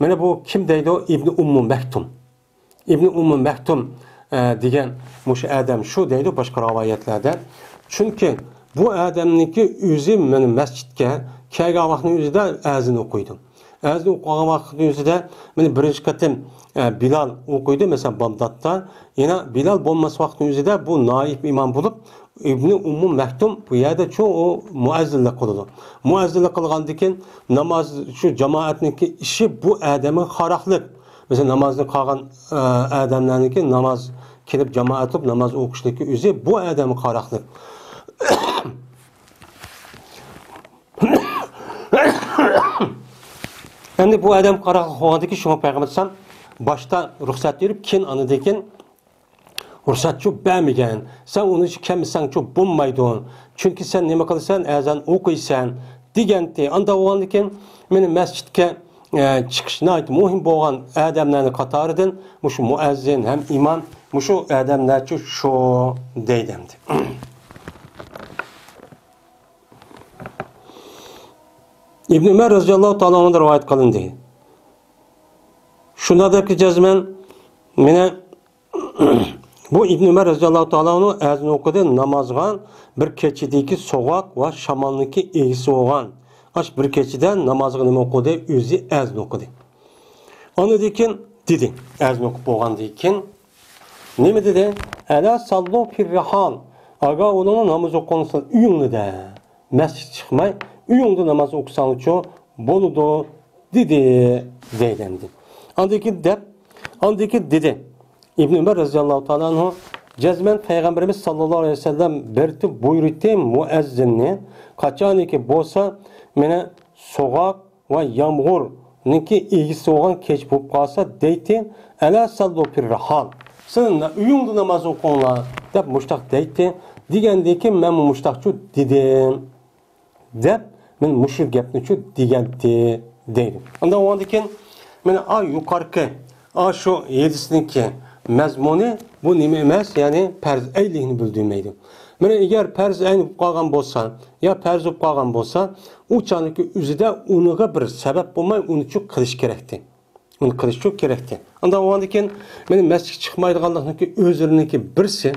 مانا بۇ كىم دەيدۇ؟ ئىبنى ئۇممۇ مەكتۇم. ئىبنى ئۇممۇ مەكتۇم، ئە، دېگەن مۇشۇ ئادەم شۇ دەيدۇ باشقا راۋايەتلەردە. چۈنكى بۇ ئادەمنىڭكى ئۆزى مانا مەسچىتكە كەلگەن ۋاقىتنىڭ ئۆزىدە ئەزان ئوقۇيدۇ. ئەزان ئوقۇغان ۋاقىتنىڭ ئۆزىدە، مانا، بىرىنچى قېتىم، ئە، بىلال ئوقۇيدۇ، مەسىلەن، بامداتتا. يەنە بىلال بولماس ۋاقىتنىڭ ئۆزىدە بۇ نائىب ئىمام بولۇپ، ئىبنى ئۇممۇ مەكتۇم بۇ يەردە چوڭ ئۇ مۇئەززىنلىك قىلىدۇ. مۇئەززىنلىك قىلغاندىن كېيىن ناماز، شۇ جامائەتنىڭكى ئىشى بۇ ئادەمگە قاراقلىق. مەسىلەن، نامازنى قالغان، ئە، ئادەملەرنىڭكى ناماز كېلىپ جامائەت قىلىپ ناماز ئوقۇشلۇقى ئۆزى بۇ ئادەمگە قاراقلىق. ئەمدى بۇ ئادەم قاراقلىق بولغاندىكىن، شۇڭا پەيغەمبەر ئەلەيھىسسالام باشتا رۇخسەت بېرىپ، كېيىن ئاندىن كېيىن رۇخسەتچۇ بەرمىگەن. سەن ئۇنى كەلمىسەڭچۇ بولمايدۇ. چۈنكى سەن نېمە قىلىسەن؟ ئەزان ئوقۇيسەن، دېگەنتى. ئانداق بولغاندىكىن، مانا مەسچىتكە، ئە، چىقىش ناھايىتى مۇھىم بولغان ئادەملەرنىڭ قاتارىدىن مۇشۇ مۇئەززىن ھەم ئىمام، مۇشۇ ئادەملەرچۇ شۇ دەيدۇ ئەمدى. ئىبن ئۆمەر رەزىياللاھۇ تائالا ئەنھۇدىن رىۋايەت قىلىندى. شۇنداق دەپكى جەزمەن، مېنى بۇ ئىبن ئۆمەر رەزىياللاھۇ تائالا ئەنھۇ ئەزان ئوقۇدى نامازغا، بىر كېچىدىكى سوغۇق ۋە شامالنىڭكى ئىگىسى بولغان. ئاش بىر كېچىدە نامازغا نېمە ئوقۇدى؟ ئۆزى ئەزان ئوقۇدى. ئاندىن كېيىن دېدى، ئەزان ئوقۇپ بولغاندىن كېيىن نېمە دېدى؟ «ئەلا ساللۇ فىررىھال.» ئاگاھ بولۇڭلار، ناماز ئوقۇڭلار ئۆيۈڭلىدە. مەسچىتكە چىقماي، ئۆيۈڭدە ناماز ئوقۇساڭچۇ بولىدۇ، دېدى، دەيدۇ ئەمدى. ئاندىن كېيىن دەپ، ئاندىن كېيىن دېدى ئىبن ئۆمەر رەزىياللاھۇ تائالا ئەنھۇ، جەزمەن پەيغەمبىرىمىز ساللاللاھۇ ئەلەيھى ۋەسەللەم بېرىتىپ بۇيرۇتتى مۇئەززىننى، قاچانكى بولسا مېنى سوغۇق ۋە يامغۇرنىڭكى ئىگىسى بولغان كېچە بولۇپ قالسا دەيتتى، «ئەلا ساللۇ فىررىھال.» سىلەر ئۆيۈڭدە ناماز ئوقۇڭلار، دەپ مۇشتاق دەيتتى. دېگەندىن كېيىن مەنمۇ مۇشتاقچۇ دېدىم، دەپ مەن مۇشۇ گەپنىچۇ دېگەنتى، دەيدۇ. ئاندىن ئۇنىڭدىن كېيىن مانا ئا يۇقارقى، ئا شۇ ھەدىسنىڭكى مەزمۇنى بۇ نېمە ئەمەس، يەنى پەرز ئەينلىكنى بىلدۈرمەيدۇ. مانا ئەگەر پەرز ئەين بولۇپ قالغان بولسا، يا پەرز بولۇپ قالغان بولسا، ئۇ چاغنىڭكى ئۆزىدە ئۇنىڭغا بىر سەۋەب بولماي، ئۇنىچۇ قىلىش كېرەكتى. ئۇنى قىلىشچۇ كېرەكتى. ئاندىن ئۇنىڭدىن كېيىن مانا مەسچىتكە چىقمايدىغانلىقنىڭكى ئۆزلىرىنىڭكى بىرسى،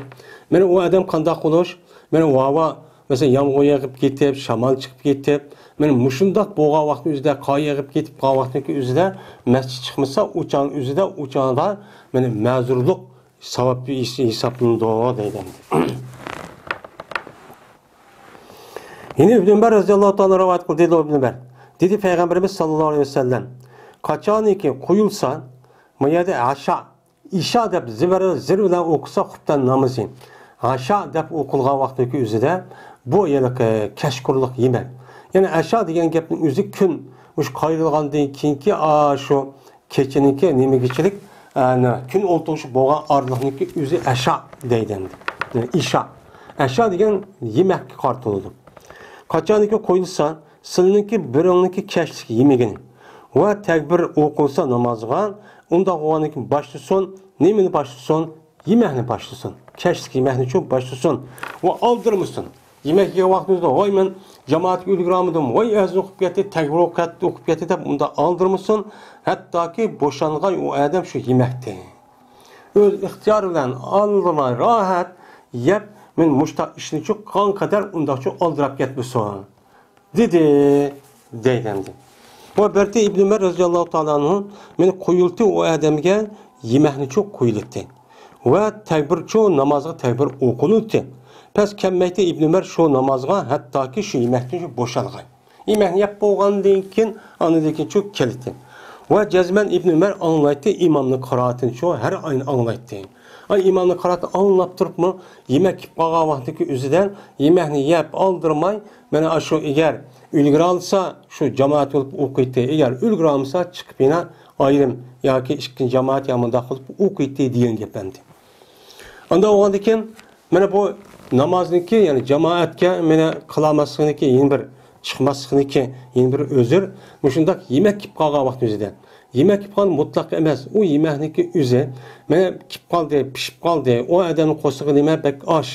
مانا ئۇ ئادەم قانداق بولۇش، مانا ۋاۋا، مەسىلەن، يامغۇر يېغىپ كېتىپ، شامال چىقىپ كېتىپ، مانا مۇشۇنداق بولغان ۋاقىتنىڭ ئۆزىدە، قار يېغىپ كېتىپ قالغان ۋاقىتنىڭكى ئۆزىدە مەسچىتكە چىقمىسا، ئۇ چاغنىڭ ئۆزىدە، ئۇ چاغدا مانا مەزۇرلۇق سەۋەب ھېسابلىنىدۇ، دەيدۇ ئەمدى. يەنە ئىبن ئۆمەر رەزىياللاھۇ تائالا رىۋايەت قىلدى، دېدى ئىبن ئۆمەر. دېدى پەيغەمبىرىمىز ساللاللاھۇ ئەلەيھى ۋەسەللەم، قاچانكى قويۇلسا، بۇ يەردە ھاشا، ئىشا دەپ زىبەر، زىر بىلەن ئوقۇسا خۇپتەن نامىزى. ھاشا دەپ ئوقۇلغان ۋاقتىدىكى ئۆزىدە بۇ ھېلىقى كەچقۇرۇنلۇق يېمەك. يەنى ئەشا دېگەن گەپنىڭ ئۆزى كۈن، مۇشۇ قايرىلغاندىن كېيىنكى، ئا، شۇ كېچىنىڭكى نېمىگىچىلىك، ئە، نە، كۈن ئولتۇرۇشۇپ بولغان ئارىلىقنىڭكى ئۆزى ئەشا دەيدۇ ئەمدى. يەنى ئىشا. ئەشا دېگەن يېمەككە قارىتىلىدۇ. قاچانكى قويۇلسا، سىلىنىڭكى بىرىڭنىڭكى كەچلىك يېمىگىنى ۋە تەكبىر ئوقۇلسا نامازغا، ئۇنداق بولغاندىن كېيىن باشلىسۇن، نېمىنى باشلىسۇن؟ يېمەكنى باشلىسۇن. كەچلىك يېمەكنىچۇ باشلىسۇن. ۋە ئالدىرىمىسۇن. يېمەك يېگەن ۋاقتىمىزدا، ۋاي، مەن جامائەتكە ئۈلگۈرەلمىدىم، ۋاي، ئەزان ئوقۇپ كەتتى، تەكبىر ئوقۇپ كەتتى، ئوقۇپ كەتتى دەپ ئۇنداق ئالدىرىمىسۇن. ھەتتاكى بوشانغاي ئۇ ئادەم شۇ يېمەكتىن. ئۆز ئىختىيارى بىلەن ئالدىرىماي راھەت يەپ، مەن مۇشتاق ئىشنىچۇ قىلغان قەدەر ئۇنداقچۇ ئالدىراپ كەتمىسۇن. دېدى، دەيدۇ ئەمدى. ۋە بەردى ئىبنى ئۆمەر رەزىياللاھۇ تائالا ئەنھۇ، مېنى قويۇلتى ئۇ ئادەمگە يېمەكنىچۇ قويۇلتى. ۋە تەكبىرچۇ نامازغا تەكبىر ئوقۇلتى. پەس كەلمەيتى ئىبنى ئۆمەر شۇ نامازغا، ھەتتاكى شۇ يېمەكنىچۇ بوشالغاي. يېمەكنى يەپ بولغاندىن كېيىن، ئاندىن كېيىن شۇ كېلىتى. ۋە جەزمەن ئىبنى ئۆمەر ئاڭلايتتى ئىمامنىڭ قىرائىتىنى شۇ، ھەر ئاينى ئاڭلايتتى. ئاي ئىمامنىڭ قىرائىتىنى ئاڭلاپ تۇرۇپمۇ، يېمەك كېلىپ قالغان ۋاقتىدىكى ئۆزىدە يېمەكنى يەپ ئالدىرماي، مانا ئاشۇ ئەگەر ئۈلگۈرەلىسا، شۇ جامائەت بولۇپ ئوقۇيتتى. ئەگەر ئۈلگۈرەلمىسا، چىقىپ يەنە ئايرىم ياكى ئىككىنچى جامائەت يا مۇنداق قىلىپ ئوقۇيتتى دېگەن گەپ ئەمدى. ئاندا بولغاندىكىن، مانا بۇ نامازنىڭكى، يەنى جامائەتكە مانا قىلالماسلىقنىڭكى يەنە بىر، چىقماسلىقنىڭكى يەنە بىر ئۆزۈر، مۇشۇنداق يېمەك كېلىپ قالغان ۋاقىت ئۆزىدە. يېمەك كېلىپ قالغان مۇتلەق ئەمەس، ئۇ يېمەكنىڭكى ئۆزى، مانا كېلىپ قالدى، پىشىپ قالدى، ئۇ ئادەمنىڭ قورسىقى نېمە بەك ئاچ.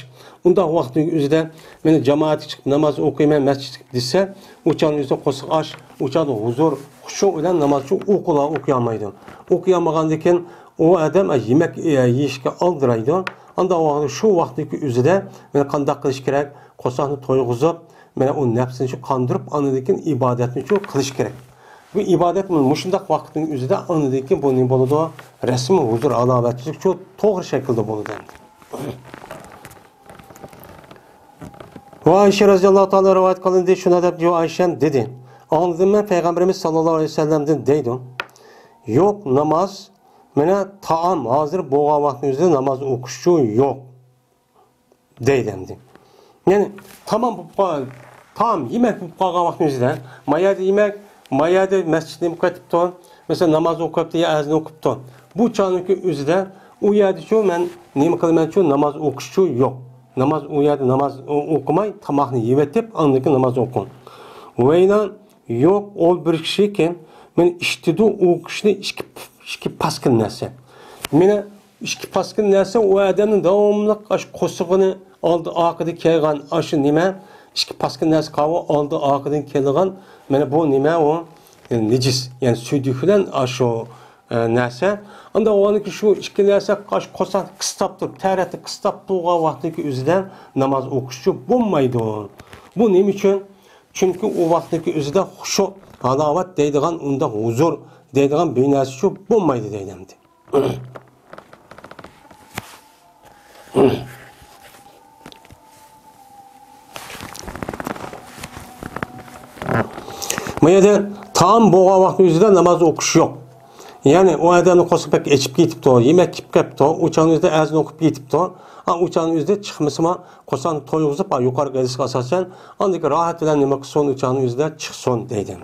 ئۇنداق ۋاقىتنىڭ ئۆزىدە مانا جامائەتكە چىقىپ ناماز ئوقۇيمەن مەسچىتكە دېسە، ئۇ چاغنىڭ ئۆزىدە قورسىقى ئاچ، ئۇ چاغدا ھۇزۇر، خۇشۇ بىلەن نامازچۇ ئوقۇلا-، ئوقۇيالمايدۇ. ئوقۇيالمىغاندىكىن، ئۇ ئادەم، ئە، يېمەك، ئە، يېيىشكە ئالدىرايدۇ. ئانداق ۋاقىتتا شۇ ۋاقىتتىكى ئۆزىدە مانا قانداق قىلىش كېرەك؟ قورساقنى تويغۇزۇپ، مانا ئۇ نەپسىنى شۇ قاندۇرۇپ، ئاندىن كېيىن ئىبادەتنى شۇ قىلىش كېرەك. بۇ ئىبادەت مۇشۇنداق ۋاقىتنىڭ ئۆزىدە، ئاندىن كېيىن بۇ نېمە بولىدۇ؟ رەسمىي ھۇزۇر ھالاۋەتلىك شۇ توغرا شەكىلدە بولىدۇ ئەمدى. ۋە ئائىشە رەزىياللاھۇ تائالا رىۋايەت قىلىندى، شۇنداق دەپ، يو ئائىشەم دېدى، ئاڭلىدىممەن پەيغەمبىرىمىز ساللاللاھۇ ئەلەيھى ۋەسەللەمدىن دەيدۇ، يوق ناماز، مانا تائام ھازىر بولغان ۋاقىتنىڭ ئۆزىدە ناماز ئوقۇشچۇ يوق دەيدۇ ئەمدى. يەنى تامام بولۇپ قال-، تائام يېمەك بولۇپ قالغان ۋاقىتنىڭ ئۆزىدە، ما يەردە يېمەك، ما يەردە مەسچىت نېمە قىلىۋېتىپتۇ، مەسىلەن ناماز ئوقۇۋەتتى يا ئەزان ئوقۇپتۇ. بۇ چاغنىڭكى ئۆزىدە ئۇ يەردىچۇ مەن نېمە قىلىمەنچۇ، ناماز ئوقۇشچۇ يوق. ناماز ئۇ يەردە ناماز ئو-، ئوقۇماي، تاماقنى يېۋېتىپ، ئاندىن كېيىن ناماز ئوقۇڭ. ۋەينا يوق، ئول بىر كىشىكى، مەن ئىشتىدۇ ئوقۇشنى ئىككى، ئىككى پاسكىل نەرسە. مېنى ئىككى پاسكىل نەرسە ئۇ ئادەمنىڭ داۋاملىق ئاشۇ قورسىقىنى ئالدى ئارقىدىن كەلگەن ئاشۇ نېمە، ئىككى پاسكىل نەرسە قاۋۇ ئالدى ئارقىدىن كېلىدىغان، مانا بۇ نېمە ئۇ؟ يەنى نىجىس، يەنى سۈيدۈك بىلەن ئاشۇ، ئە، نەرسە. ئاندا ئۇنىڭكى شۇ ئىككى نەرسە ئاشۇ قورساقنى قىستاپ تۇرۇپ، تەرەتنى قىستاپ تۇرغان ۋاقتىدىكى ئۆزىدە ناماز ئوقۇشچۇ بولمايدۇ. بۇ نېمە ئۈچۈن؟ چۈنكى ئۇ ۋاقىتتىكى ئۆزىدە خۇشۇ، ھالاۋەت دەيدىغان، ئۇنداق ھۇزۇر دەيدىغان بىر نەرسىچۇ بولمايدۇ دەيدۇ ئەمدى. بۇ يەردە تائام بولغان ۋاقىتنىڭ ئۆزىدە ناماز ئوقۇش يوق. يەنى ئۇ ئادەمنىڭ قورسىقى بەك ئېچىپ كېتىپتۇ، يېمەك كېلىپ قېپتۇ، ئۇ چاغنىڭ ئۆزىدە ئەزان ئوقۇپ كېتىپتۇ. ئا، ئۇ چاغنىڭ ئۆزىدە چىقمىسىمۇ، قورساقنى تويغۇزۇپ، ئا، يۇقىرىقى ھەدىسكە ئاساسەن، ئاندىن كېيىن راھەت بىلەن نېمە قىلسۇن، ئۇ چاغنىڭ ئۆزىدە چىقسۇن دەيدۇ.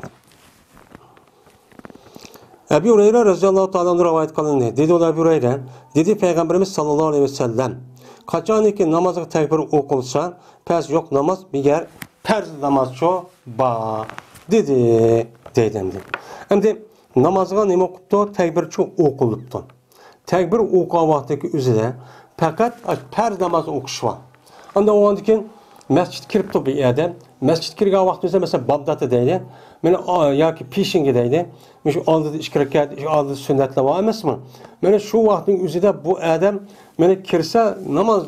ئەبۇ ھۇرەيرە رەزىياللاھۇ تائالا ئەنھۇ رىۋايەت قىلىندى. دېدى ئۇ ئەبۇ ھۇرەيرە، دېدى پەيغەمبىرىمىز ساللاللاھۇ ئەلەيھى ۋەسەللەم، قاچانكى نامازغا تەكبىر ئوقۇلسا، پەس يوق ناماز، مەگەر پەرز نامازچۇ بار، دېدى، دەيدۇ ئەمدى. ئەمدى نامازغا نېمە ئوقۇپتۇ؟ تەكبىرچۇ ئوقۇلۇپتۇ. تەكبىر ئوقۇغان ۋاقتىدىكى ئۆزىدە پەقەت ئاشۇ پەرز ناماز ئوقۇش بار. ئاندىن ئۇنىڭدىن كېيىن مەسچىتكە كىرىپتۇ بىر ئادەم. مەسچىتكە كىرگەن ۋاقتىدا مەسىلەن، بامداتتا دەيلى، مانا، ئا، ياكى پېشىنگە دەيلى. مانا شۇ ئالدىدا ئىككى رەكەت، شۇ ئالدىدا سۈننەتلەر بار ئەمەسمۇ؟ مانا شۇ ۋاقىتنىڭ ئۆزىدە بۇ ئادەم، مانا، كىرسە ناماز،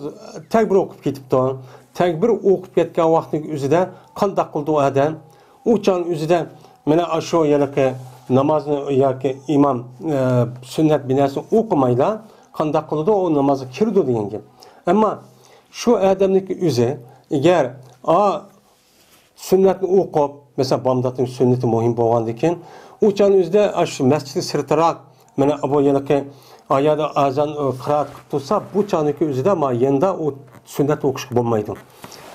تەكبىر ئوقۇپ كېتىپتۇ. تەكبىر ئوقۇپ كەتكەن ۋاقىتنىڭ ئۆزىدە قانداق قىلدى ئۇ ئادەم؟ ئۇ چاغنىڭ ئۆزىدە مانا ئاشۇ ھېلىقى نامازنى ياكى ئىمام، ئە، سۈننەت بىناسىنى ئوقۇمايلا قانداق قىلىدۇ؟ ئۇ نامازغا كىرىدۇ دېگەن گەپ. ئەمما شۇ ئادەمنىڭكى ئۆزى ئەگەر، ئا، سۈننەتنى ئوقۇپ، مەسىلەن، بامداتنىڭ سۈننىتى مۇھىم بولغاندىكىن، ئۇ چاغنىڭ ئۆزىدە ئاشۇ مەسچىتنىڭ سىرتىراق، مانا بۇ ھېلىقى ئايادا ئازان، ئە، قىرائەت قىلىپ تۇرسا، بۇ چاغنىڭكى ئۆزىدە ما يېنىدا ئۇ سۈننەت ئوقۇشقا بولمايدۇ.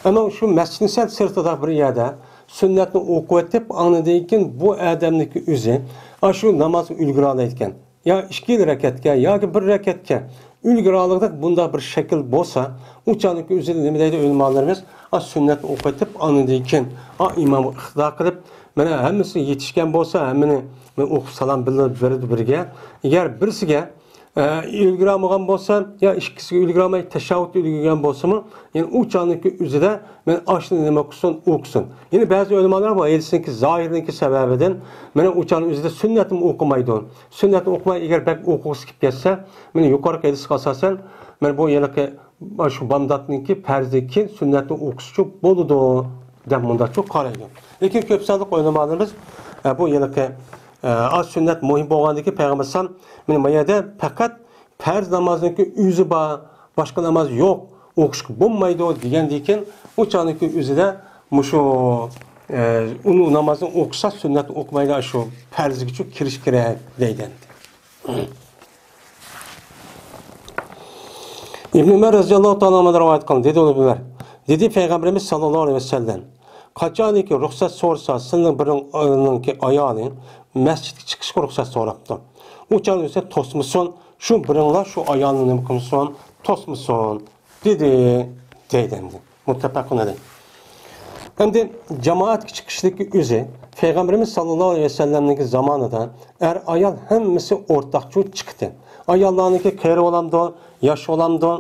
ئەمما شۇ مەسچىتنىڭ سەل سىرتىدا بىر يەردە سۈننەتنى ئوقۇۋېتىپ، ئاندىن كېيىن بۇ ئادەمنىڭكى ئۆزى ئاشۇ نامازغا ئۈلگۈرەلەيدىكەن. يا ئىككىلا رەكەتكە ياكى بىر رەكەتكە ئۈلگۈرەلىگۈدەك بۇنداق بىر شەكىل بولسا، ئۇ چاغنىڭكى ئۆزىدە نېمە دەيدۇ ئۆلىمالىرىمىز؟ ئا، سۈننەتنى ئوقۇۋېتىپ، ئاندىن كېيىن، ئا، ئىمامغا ئىقتىدا قىلىپ، مانا ھەممىسى يېتىشكەن بولسا، ھەممىنى مانا ئوقۇپ سالام بىللە بېرىدۇ بىرگە. ئەگەر بىرسىگە ئە، ئۈلگۈرەلمىگەن بولسا، يا ئىككىسىگە ئۈلگۈرەلمەي تەشەھھۇدتا ئۈلگۈرگەن بولسىمۇ، يەنى ئۇ چاغنىڭكى ئۆزىدە مانا ئاشۇنى نېمە قىلسۇن، ئوقۇسۇن. يەنى بەزى ئۆلىمالار بۇ ھەدىسنىڭكى زاھىرىنىڭكى سەۋەبىدىن مانا ئۇ چاغنىڭ ئۆزىدە سۈننەتنى ئوقۇمايدۇ. سۈننەتنى ئوقۇماي، ئەگەر بەك ئوقۇغۇسى كېلىپ كەتسە، مانا يۇقىرىقى ھەدىسكە ئاساسەن، مانا بۇ ھېلىقى شۇ بامداتنىڭكى پەرزدىن كېيىن سۈننەتنى ئوقۇسىچۇ بولىدۇ، دەپ مۇنداقچۇ قارايدۇ. لېكىن كۆپ سانلىق ئۆلىمالىرىمىز ئە، بۇ ھېلىقى، ئە، ئاز سۈننەت مۇھىم بولغاندىكىن پەيغەمبەر ئەلەيھىسسالام، مېنى ما يەردە پەقەت پەرز نامازنىڭكى ئۆزى بار، باشقا ناماز يوق، ئوقۇشقا بولمايدۇ دېگەندىكىن، ئۇ چاغنىڭكى ئۆزىدە مۇشۇ، ئە، ئۇنى نامازنى ئوقۇسا سۈننەتنى ئوقۇمايلا، شۇ پەرزگىچۇ كىرىش كېرەك دەيدۇ ئەمدى. ئىبن ئۆمەر رەزىياللاھۇ تائالا ئەنھۇدىن رىۋايەت قىلىندى، دېدى ئۇلۇغ ئۆمەر، دېدى پەيغەمبىرىمىز ساللاللاھۇ ئەلەيھى ۋەسەللەم، قاچانكى رۇخسەت سورىسا سىلىنىڭ بىرىڭلارنىڭكى ئايالى مەسچىتكە چىقىشقا رۇخسەت سوراپتۇ. ئۇ چاغدا ئۆزى توسمىسۇن، شۇ بىرىڭلار شۇ ئايالنى نېمە قىلمىسۇن، توسمىسۇن، دېدى، دەيدۇ ئەمدى. مۇتتەپەقۇن ئەلەيھ. ئەمدى جامائەتكە چىقىشلىقى ئۆزى پەيغەمبىرىمىز ساللاللاھۇ ئەلەيھى ۋەسەللەمنىڭكى زامانىدا ئەر ئايال ھەممىسى ئورتاقچۇ چىقتى. ئاياللارنىڭكى قېرى بولامدۇ، ياش بولامدۇ،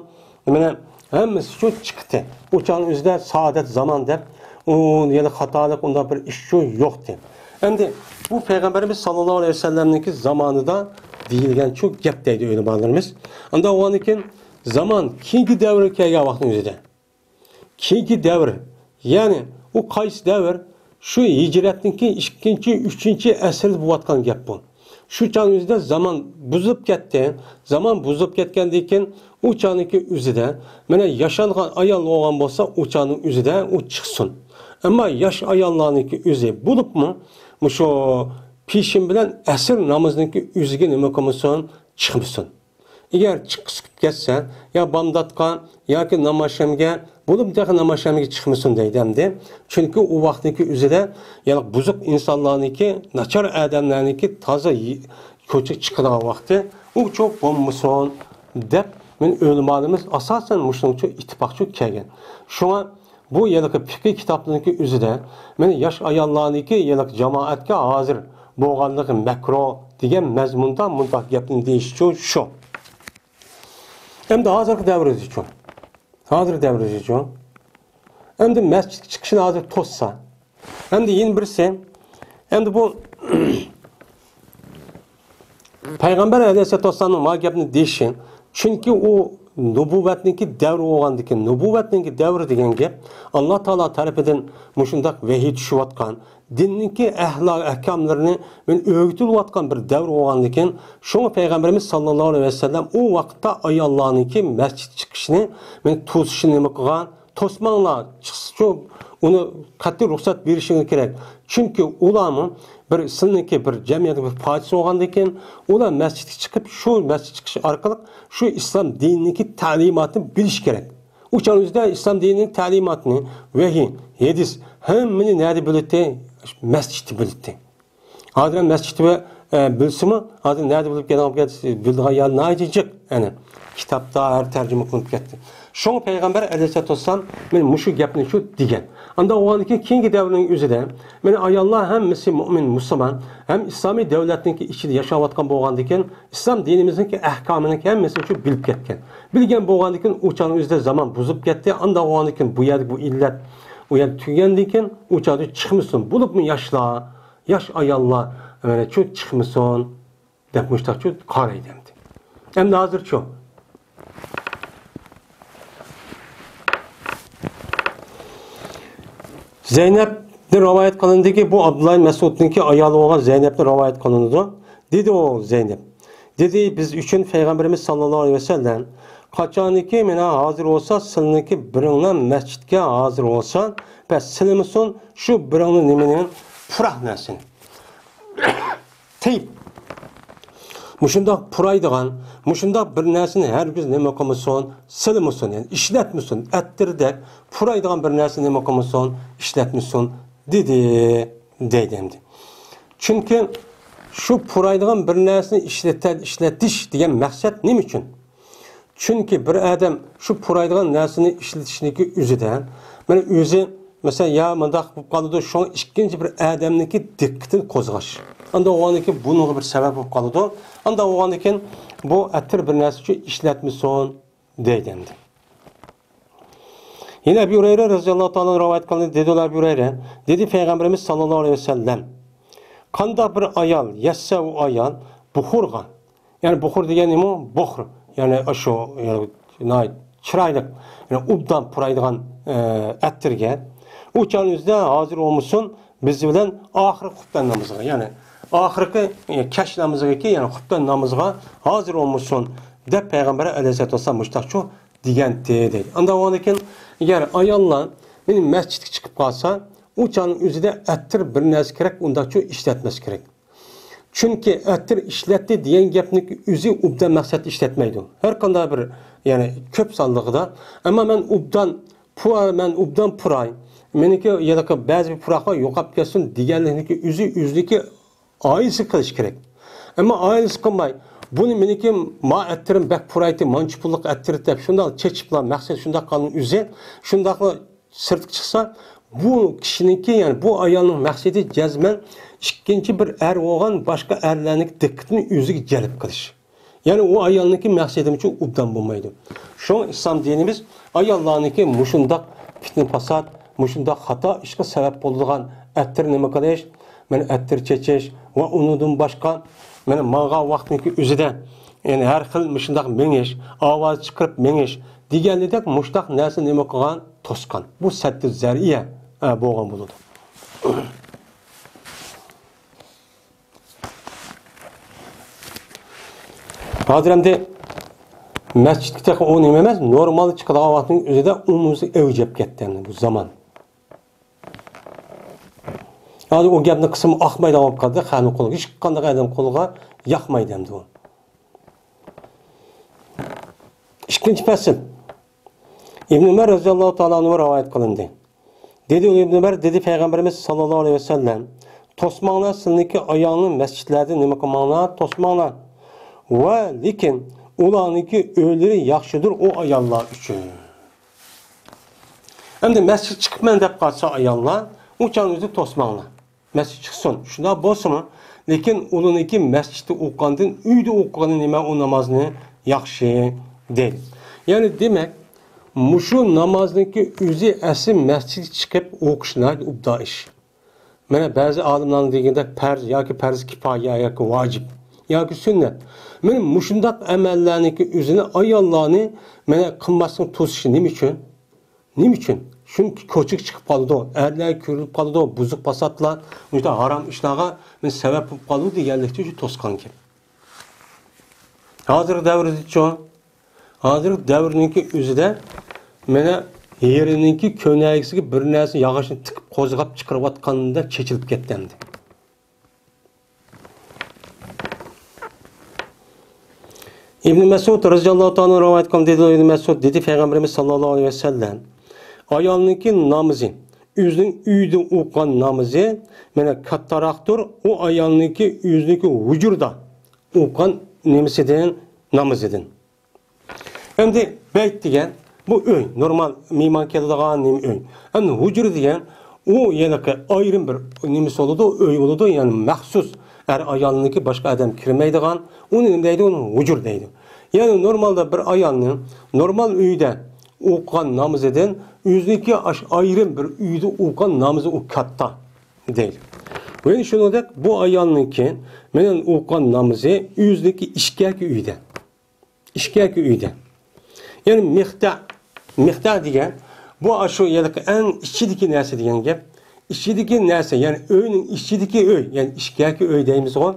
مانا ھەممىسىچۇ چىقتى. ئۇ چاغنىڭ ئۆزىدە سائادەت زامان دەپ، ئۇ يەنە خاتالىق ئۇنداق بىر ئىشچۇ يوقتى. ئەمدى بۇ پەيغەمبىرىمىز ساللاللاھۇ ئەلەيھى ۋەسەللەمنىڭكى زامانىدا دېيىلگەنچۇ گەپ دەيدۇ ئۆلىمالىرىمىز. ئاندىن ئۇنىڭدىن كېيىن زامان كېيىنكى دەۋرگە كەلگەن ۋاقىتنىڭ ئۆزىدە. كېيىنكى دەۋر، يەنى ئۇ قايسى دەۋر؟ شۇ ھىجرەتنىڭكى ئىككىنچى، ئۈچىنچى ئەسىردە بولۇۋاتقان گەپ بۇ. شۇ چاغنىڭ ئۆزىدە زامان بۇزۇلۇپ كەتتى. زامان بۇزۇلۇپ كەتكەندىن كېيىن ئۇ چاغنىڭكى ئۆزىدە، مانا ياشانغان ئايال بولغان بولسا، ئۇ چاغنىڭ ئۆزىدە ئۇ چىقسۇن. ئەمما ياش ئاياللارنىڭكى ئۆزى بولۇپمۇ مۇشۇ پېشىن بىلەن ئەسىر نامىزىنىڭكى ئۆزىگە نېمە قىلمىسۇن، چىقمىسۇن. ئەگەر چىققۇسى كەتسە، يا بامداتقا ياكى نامازشەمگە، بولۇپمۇ تېخى نامازشەمگە چىقمىسۇن دەيدۇ ئەمدى. چۈنكى ئۇ ۋاقىتنىڭكى ئۆزىدە، يەنى بۇزۇق ئىنسانلارنىڭكى، ناچار ئادەملەرنىڭكى تازا يى-، كوچىغا چىقىدىغان ۋاقتى، ئۇ چوق بولمىسۇن دەپ، مەن ئۆلىمالىرىمىز ئاساسەن مۇشۇنىڭچۇ ئىتتىپاقچۇ كەلگەن. شۇڭا بۇ ھېلىقى پىقىھ كىتابلىرىنىڭكى ئۆزىدە، مانا ياش ئاياللارنىڭكى ھېلىقى جامائەتكە ھازىر بولغانلىقى مەكرۇھ دېگەن مەزمۇندا مۇنداق گەپنى دېيىشىچۇ شۇ. ئەمدى ھازىرقى دەۋرىدىچۇ؟ ھازىرقى دەۋرىدىچۇ؟ ئەمدى مەسچىتكە چىقىشنى ھازىر توسسا. ئەمدى يەنە بىرسى، ئەمدى بۇ پەيغەمبەر ئەلەيھىسسالاتۇ ۋەسسالامنىڭ ما گەپنى دېيىشى، چۈنكى ئۇ نۇبۇۋۋەتنىڭكى دەۋرى بولغاندىكىن، نۇبۇۋۋەتنىڭكى دەۋرى دېگەن گەپ ئاللا تائالا تەرىپىدىن مۇشۇنداق ۋەھىي چۈشۈۋاتقان، دىننىڭكى ئەھلا ئەھكاملىرىنى مەن ئۆگىتىلىۋاتقان بىر دەۋر بولغاندىكىن، شۇڭا پەيغەمبىرىمىز ساللاللاھۇ ئەلەيھى ۋەسەللەم ئۇ ۋاقىتتا ئاياللارنىڭكى مەسچىتكە چىقىشىنى مەن توسۇشنى نېمە قىلغان؟ توسماڭلار، چىقسىچۇ، ئۇنى قەتئىي رۇخسەت بېرىشىڭىز كېرەك. چۈنكى ئۇلارمۇ بىر سىلىنىڭكى بىر جەمئىيەتنىڭ بىر پارچىسى بولغاندىكىن، ئۇلار مەسچىتكە چىقىپ، شۇ مەسچىتكە چىقىش ئارقىلىق شۇ ئىسلام دىنىنىڭكى تەلىماتىنى بىلىشى كېرەك. ئۇ چاغنىڭ ئۆزىدە ئىسلام دىنىنىڭ تەلىماتىنى، ۋەھىي، ھەدىس، ھەممىنى نەدە بىلىتتى؟ مەسچىتتە بىلىتتى. ھازىر ھەم مەسچىتتە، ئە، بىلسىمۇ، ھازىر نەدە بىلىپ كەلگەن، بىلىدىغان يەر ناھايىتى جىق. ئەنە، كىتابتا ھەر تەرجىمە قىلىنىپ كەتتى. شۇڭا پەيغەمبەر ئەلەيھىسسالاتۇ ۋەسسالام مانا مۇشۇ گەپنى شۇ دېگەن. ئانداق بولغاندىن كېيىن، كېيىنكى دەۋرنىڭ ئۆزىدە، مانا ئاياللار ھەممىسى مۆمىن، مۇسۇلمان، ھەم ئىسلامىي دۆلەتنىڭكى ئىچىدە ياشاۋاتقان بولغاندىكىن، ئىسلام دىنىمىزنىڭكى ئەھكامىنىڭكى ھەممىسىنى شۇ بىلىپ كەتكەن. بىلگەن بولغاندىكىن، ئۇ چاغنىڭ ئۆزىدە زامان بۇزۇپ كەتتى. ئانداق بولغاندىكىن، بۇ يەردە بۇ ئىللەت، ئۇ يەردە تۈگىگەندىن كېيىن، ئۇ چاغدا چىقمىسۇن. بولۇپمۇ ياشلار، ياش ئاياللار، مانا شۇ چىقمىسۇن دەپ مۇشتاقچۇ قارايدۇ ئەمدى. ئەمدى ھازىرچۇ؟ زەينەپتىن رىۋايەت قىلىندىكى، بۇ ئابدۇللا ئىبن مەسئۇدنىڭكى ئايالى بولغان زەينەپتىن رىۋايەت قىلىنىدۇ. دېدى ئۇ زەينەپ. دېدى، بىز ئۈچۈن پەيغەمبىرىمىز ساللاللاھۇ ئەلەيھى ۋەسەللەم، قاچانكى مانا ھازىر بولسا، سىلىنىڭكى بىرىڭلار مەسچىتكە ھازىر بولسا، بەس سېلىنمىسۇن، شۇ بىرىڭلار نېمىنى؟ پۇراق نەرسىنى. تېيىپ، مۇشۇنداق پۇرايدىغان، مۇشۇنداق بىر نەرسىنى ھەرگىز نېمە قىلمىسۇن، سېلىنمىسۇن، يەنى ئىشلەتمىسۇن، ئەتىردەك پۇرايدىغان بىر نەرسىنى نېمە قىلمىسۇن، ئىشلەتمىسۇن، دېدى، دەيدۇ ئەمدى. چۈنكى شۇ پۇرايدىغان بىر نەرسىنى ئىشلىتە-، ئىشلىتىش دېگەن مەقسەت نېمە ئۈچۈن؟ چۈنكى بىر ئادەم شۇ پۇرايدىغان نەرسىنى ئىشلىتىشنىڭكى ئۆزىدە، مانا ئۆزى، مەسىلەن، يا مۇنداق بولۇپ قالىدۇ، شۇڭا ئىككىنچى بىر ئادەمنىڭكى دىققىتىنى قوزغاش. ئانداق بولغاندىكىن بۇنىڭغا بىر سەۋەب بولۇپ قالىدۇ. ئانداق بولغاندىكىن بۇ ئەتىر بىر نەرسە ئۈچۈن ئىشلەتمىسۇن دەيدۇ ئەمدى. يەنە ئەبۇ ھۇرەيرە رەزىياللاھۇ تائالا رىۋايەت قىلدى، دېدى ئەبۇ ھۇرەيرە، دېدى پەيغەمبىرىمىز ساللاللاھۇ ئەلەيھى ۋەسەللەم، قانداق بىر ئايال يەتسە ئۇ ئايال بۇخۇرغا، يەنى بۇخۇر دېگەن نېمە؟ بۇخۇر، يەنى ئاشۇ، يەنى ناھايىتى چىرايلىق، يەنى ئوبدان پۇرايدىغان، ئە، ئەتىرگە. ئۇ چاغنىڭ ئۆزىدە ھازىر بولمىسۇن، بىز بىلەن ئاخىرقى خۇپتەن نامىزىغا، يەنى ئاخىرقى، ئە، كەچ نامىزىغىكى، يەنى خۇپتەن نامىزىغا ھازىر بولمىسۇن، دەپ پەيغەمبەر ئەلەيھىسسالاتۇ ۋەسسالام مۇشتاقچۇ دېگەنتى، دەيدۇ. ئاندىن كېيىن، ئەگەر ئاياللار مەسچىتكە چىقىپ قالسا، ئۇ چاغنىڭ ئۆزىدە ئەتىر بىر نەرسە كېرەك، ئۇنداقچۇ ئىشلەتمەس كېرەك. چۈنكى ئەتىر ئىشلەتتى دېگەن گەپنىڭ ئۆزى ئوبدان مەقسەتتە ئىشلەتمەيدۇ. ھەر قانداق بىر، يەنى كۆپ سانلىقىدا. ئەمما مەن ئوبدان پۇ-، مەن ئوبدان پۇراي. مېنىڭكى يەنە بەزى بىر پۇراقلار يوقاپ كەتسۇن دېگەنلىكنىڭكى ئۆزى ئۆزىنىڭكى ئائىلىسى قىلىش كېرەك. ئەمما ئائىلىسى قىلماي، بۇنى مېنىڭكى ما ئەتىرىم بەك پۇرايتى، مانچە پۇللۇق ئەتىر دەپ شۇنداق چېچىپلا مەقسەت شۇنداق قىلغان ئۆزى، شۇنداقلا سىرتقا چىقسا، بۇ كىشىنىڭكى، يەنى بۇ ئايالنىڭ مەقسىتى جەزمەن ئىككىنچى بىر ئەر بولغان باشقا ئەرلەرنىڭ دىققىتىنى ئۆزىگە جەلپ قىلىش. يەنى ئۇ ئايالنىڭكى مەقسىتىمۇچۇ ئوبدان بولمايدۇ. شۇڭا ئىسلام دىنىمىز ئاياللارنىڭكى مۇشۇنداق پىتنە-پاسات، مۇشۇنداق خاتا ئىشقا سەۋەب بولىدىغان ئەتىر نېمە قىلىش، مانا ئەتىر چېچىش ۋە ئۇنىڭدىن باشقا، مانا ماڭغان ۋاقىتنىڭكى ئۆزىدە، يەنى ھەر خىل مۇشۇنداق مېڭىش، ئاۋاز چىقىرىپ مېڭىش دېگەنلىدەك مۇشۇنداق نەرسە نېمە قىلغان؟ توسقان. بۇ سەددۇ زەرىيە، ئە، بولغان بولىدۇ. ھازىر ئەمدى مەسچىتكە تېخى ئۇ نېمە ئەمەس، نورمال چىقىدىغان ۋاقىتنىڭ ئۆزىدە ئومۇمسىز ئەۋج ئېلىپ كەتتى ئەمدى بۇ زامان. ھازىر ئۇ گەپنى قىلسىمۇ ئاقمايدىغان بولۇپ قالدى، خەلقنىڭ قولىغا، ھېچقانداق ئادەم قولىغا ياقمايدۇ ئەمدى ئۇ. ئىككىنچى پەسىل. ئىبن ئۆمەر رەزىياللاھۇ تائالا ئەنھۇ رىۋايەت قىلىندى. دېدى ئىبن ئۆمەر، دېدى پەيغەمبىرىمىز ساللاللاھۇ ئەلەيھى ۋەسەللەم، توسماڭلار، سىلىنىڭكى ئايالىڭنى مەسچىتلەردە نېمە قىلماڭلار، توسماڭلار. ۋە لېكىن ئۇلارنىڭكى ئۆيلىرى ياخشىدۇر ئۇ ئاياللار ئۈچۈن. ئەمدى مەسچىتكە چىقىپمەن دەپ قالسا ئاياللار، ئۇ چاغنىڭ ئۆزىدە توسماڭلار. مەسچىت چىقسۇن، شۇنداق بولسىمۇ، لېكىن ئۇلىنىڭكى مەسچىتتە ئوقۇغاندىن ئۆيدە ئوقۇغىنى نېمە ئۇ نامازنى ياخشى دەيدۇ. يەنى دېمەك، مۇشۇ نامازنىڭكى ئۆزى ئەسلى مەسچىتكە چىقىپ ئوقۇش ناھايىتى ئوبدان ئىش. مانا بەزى ئالىملارنىڭ دېگىنىدەك پەرز ياكى پەرز كىپايە ياكى ۋاجىپ ياكى سۈننەت. مانا مۇشۇنداق ئەمەللەرنىڭكى ئۆزىنى ئاياللارنى مانا قىلماسلىقنى توسۇشى نېمە ئۈچۈن؟ نېمە ئۈچۈن؟ چۈنكى كوچىغا چىقىپ قالىدۇ، ئەرلەرگە كۆرۈنۈپ قالىدۇ، بۇزۇق پاساتلار، مۇشۇنداق ھارام ئىشلارغا مانا سەۋەب بولۇپ قالىدۇ دېگەنلىكتە شۇ توسقان گەپ. ھازىرقى دەۋردىچۇ؟ ھازىرقى دەۋرنىڭكى ئۆزىدە مانا يېرىنىڭكى كۆنەيگىسىگە بىر نەرسە ياغاچنى تىقىپ قوزغاپ چىقىرىۋاتقاندا چېچىلىپ كەتتى ئەمدى. ئىبن مەسئۇد رەزىياللاھۇ تائالا رىۋايەت قىلغان دېدى، ئىبن مەسئۇد دېدى، پەيغەمبىرىمىز ساللاللاھۇ ئەلەيھى ۋەسەللەم، ئايالنىڭكى نامىزى، ئۆزىنىڭ ئۆيىدە ئوقۇغان نامىزى مانا كاتتاراقتۇر ئۇ ئايالنىڭكى ئۆزىنىڭكى ھۇجرىدا ئوقۇغان نېمىسىدىن، نامىزىدىن. ئەمدى بەيت دېگەن بۇ ئۆي، نورمال مېھمان كېلىدىغان نېمە ئۆي. ئەمدى ھۇجرا دېگەن ئۇ يەنە ئايرىم بىر نېمىسى بولىدۇ، ئۆي بولىدۇ، يەنى مەخسۇس ئەر ئايالنىڭكى باشقا ئادەم كىرمەيدىغان، ئۇنى نېمە دەيدۇ؟ ئۇنى ھۇجرا دەيدۇ. يەنى نورمالدا بىر ئايالنىڭ نورمال ئۆيدە ئوقۇغان نامىزىدىن ئۆزىنىڭكى ئاش-، ئايرىم بىر ئۆيدە ئوقۇغان نامىزى ئۇ كاتتا دەيدۇ. ۋە شۇنىڭدەك بۇ ئايالنىڭكى مەنەن ئوقۇغان نامىزى ئۆزىنىڭكى ئىچكەركى ئۆيدە. ئىچكەركى ئۆيدە. يەنى مىقدە، مىقدە دېگەن، بۇ ئاشۇ يەنى ئەڭ ئىچىدىكى نەرسە دېگەن گەپ. ئىچىدىكى نەرسە، يەنى ئۆينىڭ ئىچىدىكى ئۆي، يەنى ئىچكەركى ئۆي دەيمىزغۇ.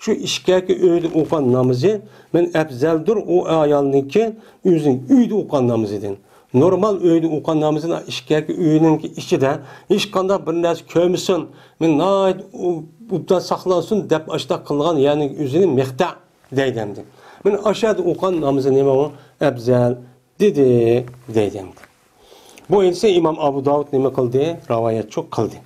شۇ ئىچكەركى ئۆيدە ئوقۇغان نامىزى مەن ئەپزەلدۇر ئۇ ئايالنىڭكى ئۆزىنىڭ ئۆيدە ئوقۇغان نامىزىدىن. نورمال ئۆيدە ئوقۇغان نامىزىنى ئىچكەركى ئۆينىڭ ئىچىدە ھېچقانداق بىر نەرسە كۆرمىسۇن، مەن ناھايىتى ئوبدان ساقلانسۇن دەپ ئاشۇنداق قىلغان يەرنىڭ ئۆزىنى مىقدە دەيدۇ ئەمدى. مانا ئاشۇ يەردە ئوقۇغان نامىزى نېمە ئۇ؟ ئەپزەل دېدى، دەيدۇ ئەمدى. بۇ ھەدىسنى ئىمام ئابۇ داۋۇد نېمە قىلدى؟ رىۋايەتچۇ قىلدى.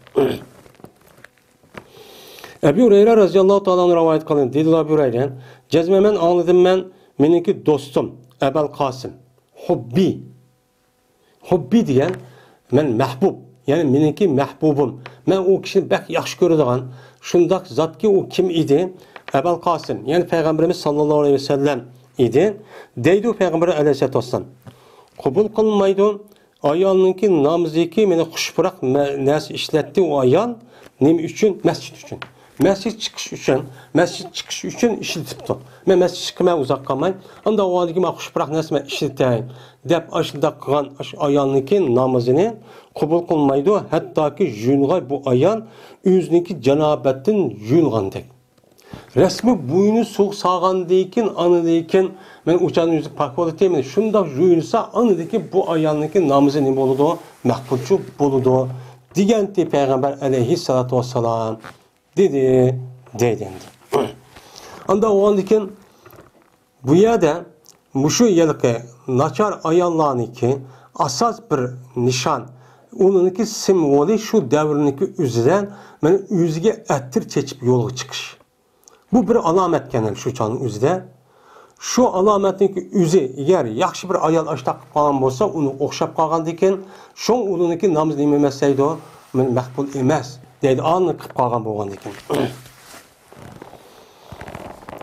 ئەبۇ ھۇرەيرە رەزىياللاھۇ تائالا ئەنھۇ رىۋايەت قىلدى. دېدى ئەبۇ ھۇرەيرە، جەزمەن مەن ئاڭلىدىم مەن، مېنىڭكى دوستۇم، ئەبەل قاسىم، خۇببى، خۇببى دېگەن مەن مەھبۇب، يەنى مېنىڭكى مەھبۇبۇم. مەن ئۇ كىشىنى بەك ياخشى كۆرىدىغان شۇنداق زاتكى، ئۇ كىم ئىدى؟ ئەبەل قاسىم، يەنى پەيغەمبىرىمىز ساللاللاھۇ ئەلەيھى ۋەسەللەم ئىدى، دەيدۇ پەيغەمبەر ئەلەيھىسسالاتۇ ۋەسسالام. قوبۇل قىلمايدۇ. ئايالنىڭكى نامىزىكى مېنى خۇش پۇراق مە-، نەرسە ئىشلەتتى ئۇ ئايال. نېمە ئۈچۈن؟ مەسچىت ئۈچۈن. مەسچىت چىقىش ئۈچۈن، مەسچىت چىقىش ئۈچۈن ئىشلىتىپتۇ. مەن مەسچىت چىقىمەن، ئۇزاق قالماي. ئانداق بولغاندىكىن مەن خۇشپۇراق نەرسە مەن ئىشلىتەي، دەپ ئاشۇنداق قىلغان ئاشۇ ئايالنىڭكى نامىزىنى قوبۇل قىلمايدۇ. ھەتتاكى يۇيۇنغاي بۇ ئايال ئۆزىنىڭكى جانابەتتىن يۇيۇنغاندەك. رەسمىي بوينى سۇغا سالغاندىن كېيىن، ئاندىن كېيىن مەن ئۇ چاغدا يۈزى پاك بولدى، مەن شۇنداق يۇيۇنسا، ئاندىن كېيىن بۇ ئايالنىڭكى نامىزى نېمە بولىدۇ؟ مەقبۇلچۇ بولىدۇ، دېگەنتى پەيغەمبەر ئەلەيھىسسالاتۇ ۋەسسالام. دېدى، دەيدۇ ئەمدى. ئانداق بولغاندىن كېيىن بۇ يەردە مۇشۇ ھېلىقى ناچار ئاياللارنىڭكى ئاساس بىر نىشان، ئۇنىڭكى سىمۋولى شۇ دەۋرنىڭكى ئۆزىدە مانا ئۆزىگە ئەتىر چېچىپ يولغا چىقىش. بۇ بىر ئالامەتكەن شۇ چاغنىڭ ئۆزىدە. شۇ ئالامەتنىڭكى ئۆزى، ئەگەر ياخشى بىر ئايال ئاشتاق قىلىپ قالغان بولسا، ئۇنى ئوخشاپ قالغاندىكىن، شۇڭا ئۇنىڭكى نامىزى نېمە ئەمەس دەيدۇ، مانا مەقبۇل ئەمەس دەيدۇ، ئانى قىلىپ قالغان بولغاندىكىن.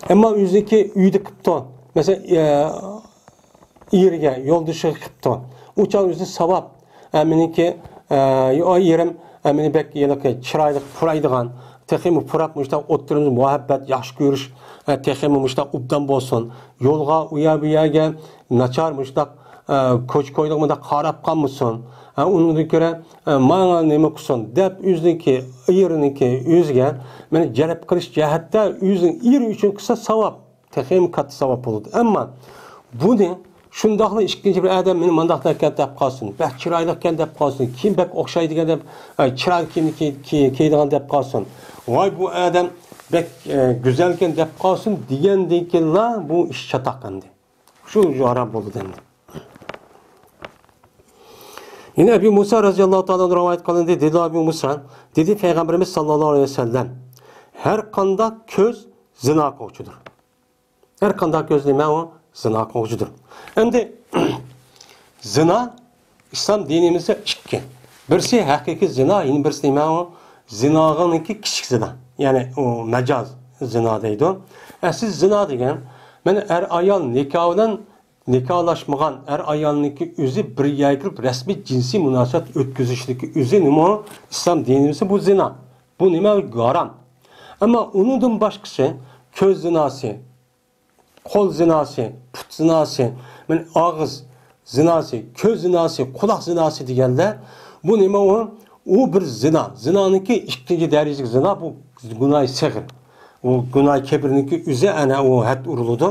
ئەمما ئۆزىنىڭكى ئۆيىدە قىپتۇ. مەسىلەن، ئە، ئېرىگە، يولدىشىغا قىپتۇ. ئۇ چاغ ئۆزى ساۋاب. ئە، مېنىڭكى، ئە، ئېرىم، ئە، مېنى بەك ھېلىقى چىرايلىق پۇرايدىغان، تېخىمۇ پۇراپ مۇشۇنداق ئوتتۇرىمىز مۇھەببەت، ياخشى كۆرۈش، ئە، تېخىمۇ مۇشۇنداق ئوبدان بولسۇن. يولغا، ئۇ يەر بۇ يەرگە ناچار مۇشۇنداق، ئە، كوچا-كويلۇق مۇنداق قاراپ قالمىسۇن. ئە، ئۇنىڭدىن كۆرە، ئە، ماڭا نېمە قىلسۇن دەپ ئۆزىنىڭكى، ئېرىنىڭكى ئۆزىگە مېنى جەلپ قىلىش جەھەتتە ئۆزىنىڭ ئېرى ئۈچۈن قىلسا ساۋاب. تېخىمۇ كاتتا ساۋاب بولىدۇ. ئەمما بۇنى شۇنداقلا ئىككىنچى بىر ئادەم مېنى مانداقكەن دەپ قالسۇن، بەك چىرايلىقكەن دەپ قالسۇن، كىيىم بەك ئوخشايدىكەن دەپ، ئە، چىرايلىق كىيىمنى كىي-، كىي-، كىيىدىغان دەپ قالسۇن، ۋاي بۇ ئادەم بەك، ئە، گۈزەلكەن دەپ قالسۇن دېگەندىن كېيىنلا بۇ ئىش چاتاق ئەمدى. شۇ ھارام بولدى ئەمدى. يەنە ئەبۇ مۇسا رەزىياللاھۇ تائالا ئەنھۇ رىۋايەت قىلىندى. دېدى ئەبۇ مۇسا، دېدى پەيغەمبىرىمىز ساللاللاھۇ ئەلەيھى ۋەسەللەم، ھەر قانداق كۆز زىنا قىلغۇچىدۇر. ھەر قانداق كۆز نېمە ئۇ؟ زىنا قىلغۇچىدۇر. ئەمدى زىنا ئىسلام دىنىمىزدا ئىككى. بىرسى ھەقىقىي زىنا، يەنە بىرسى نېمە ئۇ؟ زىنانىڭكى كىچىك زىنا. يەنى ئۇ مەجاز زىنا دەيدۇ. ئەسلى زىنا دېگەن، مانا ئەر-ئايال نىكاھ بىلەن نىكاھلاشمىغان ئەر-ئايالنىڭكى ئۆزى بىر يەرگە كېلىپ رەسمىي جىنسىي مۇناسىۋەت ئۆتكۈزۈشلۈكى ئۆزى نېمە ئۇ؟ ئىسلام دىنىمىزدا بۇ زىنا. بۇ نېمە؟ ھارام. ئەمما ئۇنىڭدىن باشقىسى، كۆز زىناسى، قول زىناسى، پۇت زىناسى، مانا ئاغىز زىناسى، كۆز زىناسى، قۇلاق زىناسى دېگەنلەر، بۇ نېمە ئۇ؟ ئۇ بىر زىنا. زىنانىڭكى ئىككىنچى دەرىجىلىك زىنا، بۇ گۇناھى سەغىر. ئۇ گۇناھى كەبىرنىڭكى ئۆزى ئەنە ئۇ ھەد ئۇرۇلىدۇ.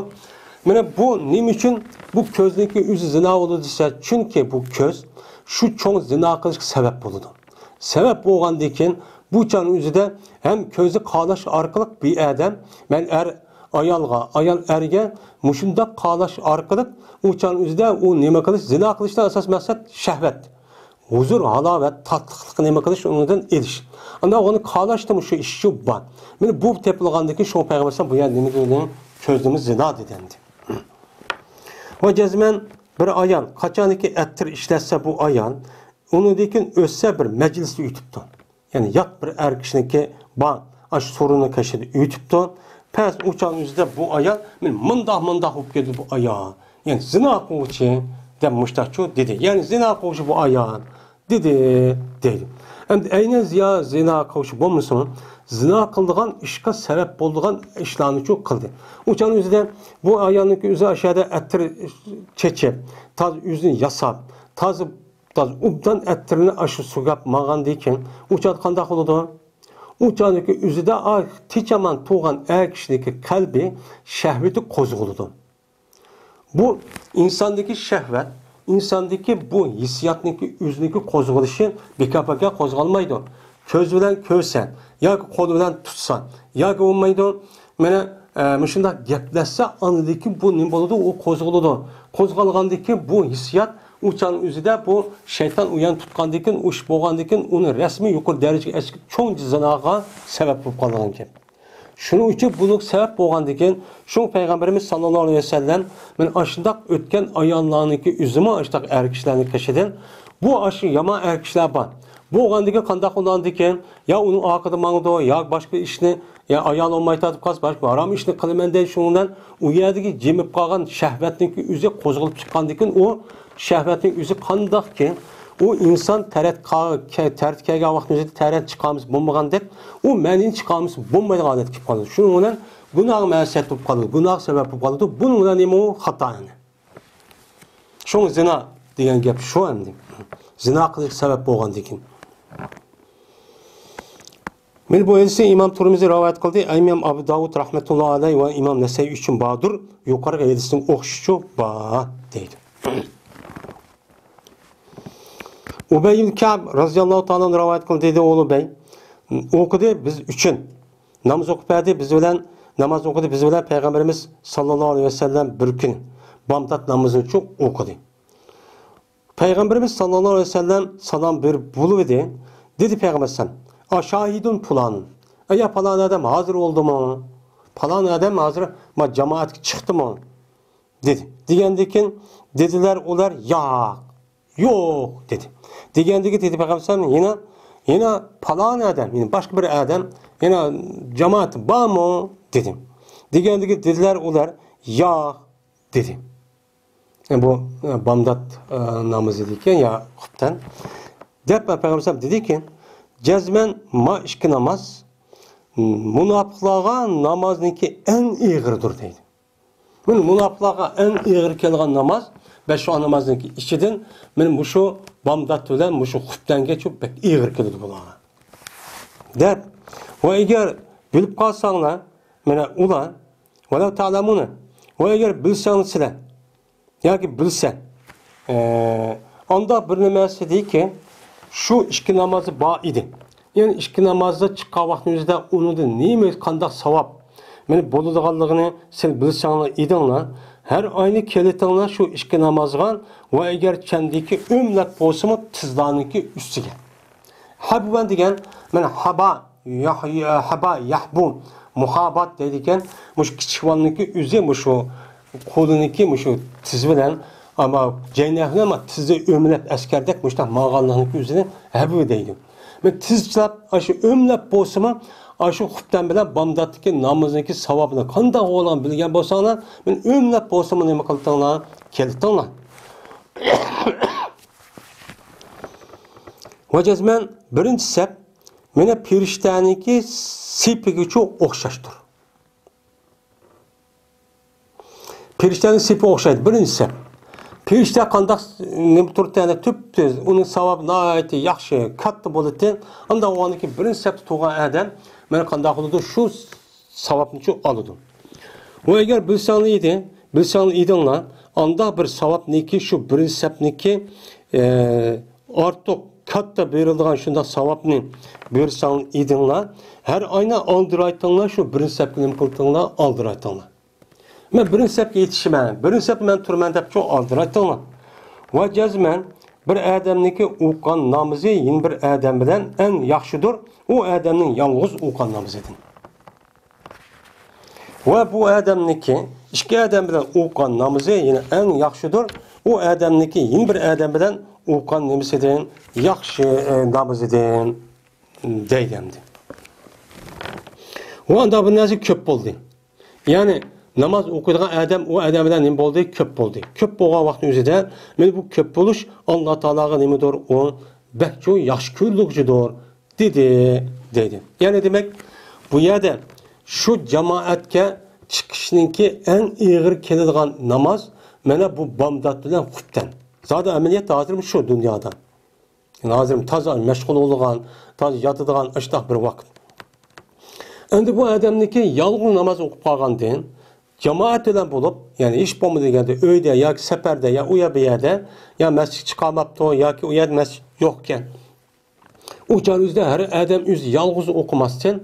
مانا بۇ نېمە ئۈچۈن بۇ كۆزنىڭكى ئۆزى زىنا بولىدۇ دېسە، چۈنكى بۇ كۆز شۇ چوڭ زىنا قىلىشقا سەۋەب بولىدۇ. سەۋەب بولغاندىن كېيىن بۇ چاغنىڭ ئۆزىدە ھەم كۆزنى قالاش ئارقىلىق بىر ئادەم، مەن ئەر ئايالغا، ئايال ئەرگە مۇشۇنداق قالاش ئارقىلىق ئۇ چاغنىڭ ئۆزىدە ئۇ نېمە قىلىش، زىنا قىلىشتىن ئاساس مەقسەت شەھۋەت، ھۇزۇر، ھالاۋەت، تاتلىقلىق نېمە قىلىش، ئۇنىڭدىن ئېلىش. ئانداق ئۇنى قالاشتا مۇشۇ ئىش شۇ بار. مانا بۇ تېپىلغاندىن كېيىن شۇ پەيغەمبەر بۇ يەردە نېمە دېدى؟ كۆزنىمۇ زىنا دېدى ئەمدى. ۋە جەزمەن بىر ئايال قاچانكى ئەتىر ئىشلەتسە بۇ ئايال، ئۇنىڭدىن كېيىن ئۆتسە بىر مەجلىستە ئۆتۈپتۇ. يەنى يات بىر ئەر كىشىنىڭكى بار، ئاشۇ سورۇننىڭ قېشىدا ئۆتۈپتۇ. پەس ئۇ چاغنىڭ ئۆزىدە بۇ ئايال، مانا مۇنداق، مۇنداق بولۇپ كەتتى بۇ ئايال. يەنى زىنا قىلغۇچى دەپ مۇشتاقچۇ دېدى. يەنى زىنا قىلغۇچى بۇ ئايال دېدى، دەيدۇ. ئەمدى ئەينەن زىيا-، زىنا قىلغۇچى بولمىسۇن، زىنا قىلىدىغان ئىشقا سەۋەب بولىدىغان ئىشلارنىچۇ قىلدى. ئۇ چاغنىڭ ئۆزىدە بۇ ئايالنىڭكى ئۆزى ئاشۇ يەردە ئەتىر چېچىپ، تازا ئۆزىنى ياساپ، تازا تازا ئوبدان ئەتىرنى ئاشۇ سۈرگەپ ماڭغاندىن كېيىن، ئۇ چاغدا قانداق بولىدۇ؟ ئۇ چاغدىكى ئۆزىدە ئا، تېچەمان تۇرغان ئەر كىشىنىڭكى قەلبى شەھۋىتى قوزغىلىدۇ. بۇ ئىنساندىكى شەھۋەت، ئىنساندىكى بۇ ھېسسىياتنىڭكى ئۆزىنىڭكى قوزغىلىشى بىكار-پاكار قوزغالمايدۇ. كۆز بىلەن كۆرسە، ياكى قول بىلەن تۇتسا، ياكى بولمايدۇ، مانا، ئە، مۇشۇنداق گەپلەشسە، ئاندىن بۇ نېمە بولىدۇ؟ ئۇ قوزغىلىدۇ. قوزغالغاندىن كېيىن بۇ ھېسسىيات ئۇ چاغنىڭ ئۆزىدە بۇ شەيتان ئۇيان تۇتقاندىن كېيىن، ئۇ ئىش بولغاندىن كېيىن، ئۇنى رەسمىي يۇقىرى دەرىجىگە ئەسكى چوڭ زىناغا سەۋەب بولۇپ قالىدىغان گەپ. شۇنىڭ ئۈچۈن بۇنىڭ سەۋەب بولغاندىن كېيىن، شۇڭا پەيغەمبىرىمىز ساللاللاھۇ ئەلەيھى ۋەسەللەم، مانا ئاشۇنداق ئۆتكەن ئاياللارنىڭكى ئۆزىمۇ ئاشۇنداق ئەر كىشىلەرنىڭ قېشىدىن، بۇ ئاشۇ يامان ئەر كىشىلەر بار. بولغاندىن كېيىن قانداق بولغاندىن كېيىن، يا ئۇنىڭ ئارقىدا ماڭىدۇ، يا باشقا ئىشنى، يا ئايال بولماي تارتىپ قالسا، باشقا ھارام ئىشنى قىلىمەن دەيدۇ. شۇنىڭ بىلەن ئۇ يەردىكى جىمىپ قالغان شەھۋەتنىڭكى ئۆزى قوزغىلىپ چىققاندىن كېيىن، ئۇ شەھۋەتنىڭ ئۆزى قانداقكى، ئۇ ئىنسان تەرەت قا-، كە-، تەرەت كەلگەن ۋاقىتنىڭ ئۆزىدە تەرەت چىقارمىسا بولمىغاندەك، ئۇ مەنىنى چىقارمىسا بولمايدىغان ھالەتكە كېلىپ قالىدۇ. شۇنىڭ بىلەن گۇناھقا مەسىيەت بولۇپ قالىدۇ، گۇناھقا سەۋەب بولۇپ قالىدۇ. بۇنىڭ بىلەن نېمە ئۇ؟ خاتا يەنى. شۇڭا زىنا دېگەن گەپ شۇ ئەمدى. زىنا قىلىشقا سەۋەب بولغاندىكىن. مانا بۇ ھەدىسنى ئىمام تۇرمىزى رىۋايەت قىلدى. ئىمام ئەبۇ داۋۇد رەھمەتۇللاھى ئەلەيھى ۋە ئىمام نەسەئىي ئۈچۈن باردۇر. يۇقىرىقى ھەدىسنىڭ ئوخشىشى بار دەيدۇ. ئۇبەي ئىبن كەئب رەزىياللاھۇ تائالا ئەنھۇ رىۋايەت قىلدى، دېدى، ئۇلۇغ بەي ئوقۇدى بىز ئۈچۈن. ناماز ئوقۇپ بەردى بىز بىلەن، ناماز ئوقۇدى بىز بىلەن پەيغەمبىرىمىز ساللاللاھۇ ئەلەيھى ۋەسەللەم بىر كۈنى بامدات نامىزىنى ئوقۇدى. پەيغەمبىرىمىز ساللاللاھۇ ئەلەيھى ۋەسەللەم سالام بېرىپ بولۇۋىدى. دېدى پەيغەمبەر ئەلەيھىسسالام، «ئەشاھىدۇن پۇلان؟» ئەي يا پالان ئادەم ھازىر بولدىمۇ؟ پالان ئادەم ھازىر ما جامائەتكە چىقتىمۇ؟ دېدى. دېگەندىكىن دېدىلەر ئۇلار، «ياق، يوق» دېدى. دېگەندىكىن دېدى پەيغەمبەر ئەلەيھىسسالام يەنە، يەنە پالان ئادەم، يەنە باشقا بىر ئادەم، يەنە جامائەت بارمۇ؟ دېدى. دېگەندىكىن دېدىلەر ئۇلار، «ياق» دېدى. بۇ، ئە، بامدات، ئە، نامىزى دېيىكەن يا خۇپتەن. دەپ پەيغەمبەر دېدىكى، جەزمەن ما ئىككى ناماز مۇناپىقلارغا نامازنىڭكى ئەڭ ئېغىردۇر دەيدۇ. مانا مۇناپىقلارغا ئەڭ ئېغىر كېلىدىغان ناماز، بەش ۋاق نامازنىڭكى ئىچىدىن مانا مۇشۇ بامدات بىلەن مۇشۇ خۇپتەنگە شۇ بەك ئېغىر كېلىدۇ بۇلارغا. دەپ، ۋە ئەگەر بىلىپ قالساڭلار، مانا ئۇلار، ۋەلەۋ تەئلەمۇنە، ۋە ئەگەر بىلسەڭلار سىلەر، ياكى بىلسە، ئە، ئانداق بىر نېمە دېدىكى، شۇ ئىككى نامازى بار ئىدى. يەنى ئىككى نامازدا چىققان ۋاقتىنىڭ ئۆزىدە ئۇنىڭدا نېمە، قانداق ساۋاب مانا بولىدىغانلىقىنى سىلەر بىلسەڭلار ئىدىڭلار، ھەر ئاينى كېلىتىڭلار شۇ ئىككى نامازغا ۋە ئەگەر چەندىكى ئۆملەپ بولسىمۇ تىزلارنىڭكى ئۈستىگە. ھەبۋەن دېگەن، مانا ھابا، ياھ-، ھابا، يەھبۇ، مۇھابات دەيدىكەن. مۇشۇ كىچىك بالىنىڭكى ئۆزى مۇشۇ قولىنىڭكى مۇشۇ تىزى بىلەن، ئەمما جەينەھ بىلەن، ئەمما تىزى ئۆمىلەپ ئەسكەردەك مۇشۇنداق ماڭغانلىقىنىڭكى ئۆزىنى ھەبۋى دەيدۇ. مانا تىزچىلاپ، ئاشۇ ئۆملەپ بولسىمۇ، ئاشۇ خۇپتەن بىلەن بامداتتىكى نامىزىنىڭكى ساۋابىنى قانداق بولغانلىقىنى بىلگەن بولساڭلار، مانا ئۆملەپ بولسىمۇ نېمە قىلتىڭلار؟ كېلىتىڭلار. ۋە جەزمەن بىرىنچى سەپ مانا پىرىشتەنىڭكى سېپىگىچۇ ئوخشاشتۇر. پىرىشتەنىڭ سېپىگە ئوخشايدۇ، بىرىنچى سەپ. پىرىشتە قانداق نېمە تۇرىدۇ، يەنى تۈپتۈز، ئۇنىڭ ساۋابى ناھايىتى ياخشى، كاتتا بولىدۇ. ئانداق بولغاندىكىن بىرىنچى سەپتە تۇرغان ئادەم مانا قانداق بولىدۇ؟ شۇ ساۋابنىچۇ ئالىدۇ. ۋە ئەگەر بىلسەڭلار ئىدى، بىلسەڭلار ئىدىڭلار، ئانداق بىر ساۋابنىكى، شۇ بىرىنچى سەپنىكى، ئە، ئارتۇق، كاتتا بېرىلىدىغان شۇنداق ساۋابنى بىلسەڭلار ئىدىڭلار، ھەر ئاينى ئالدىرايتىڭلار، شۇ بىرىنچى سەپكە نېمە قىلتىڭلار؟ ئالدىرايتىڭلار. مەن بىرىنچى سەپكە يېتىشىمەن، بىرىنچى سەپتە مەن تۇرىمەن دەپچۇ ئالدىرايتىڭلار. ۋە جەزمەن بىر ئادەمنىڭكى ئوقۇغان نامىزى يەنە بىر ئادەم بىلەن ئەڭ ياخشىدۇر، ئۇ ئادەمنىڭ يالغۇز ئوقۇغان نامىزىدىن. ۋە بۇ ئادەمنىڭكى ئىككى ئادەم بىلەن ئوقۇغان نامىزى يەنە ئەڭ ياخشىدۇر، ئۇ ئادەمنىڭكى يەنە بىر ئادەم بىلەن ئوقۇغان نېمىسىدىن، ياخشى، ئە، نامىزىدىن دەيدۇ ئەمدى. ۋە ئاندا بىر نەرسە كۆپ بولدى. يەنى ناماز ئوقۇيدىغان ئادەم ئۇ ئادەم بىلەن نېمە بولدى؟ كۆپ بولدى. كۆپ بولغان ۋاقىتنىڭ ئۆزىدە مانا بۇ كۆپ بولۇش ئاللا تائالاغا نېمىدۇر؟ ئۇ بەكچۇ ياخشى كۆرۈلگۈچىدۇر. دېدى، دەيدۇ. يەنى دېمەك، بۇ يەردە شۇ جامائەتكە چىقىشنىڭكى ئەڭ ئېغىر كېلىدىغان ناماز مانا بۇ بامدات بىلەن خۇپتەن. زادى ئەمەلىيەتتە ھازىر شۇ دۇنيادا. يەنى ھازىر تازا مەشغۇل بولغان، تازا ياتىدىغان ئاشۇنداق بىر ۋاقىت. ئەمدى بۇ ئادەمنىڭكى يالغۇز ناماز ئوقۇپ قالغاندىن، جامائەت بىلەن بولۇپ، يەنى ھېچ بولمىدى دېگەندە ئۆيدە ياكى سەپەردە يا ئۇ يەر بۇ يەردە، يا مەسچىت چىقارماپتۇ ياكى ئۇ يەردە مەسچىت يوقكەن. ئۇ چاغ ئۆزىدە ھەر ئادەم ئۆزى يالغۇز ئوقۇماستىن،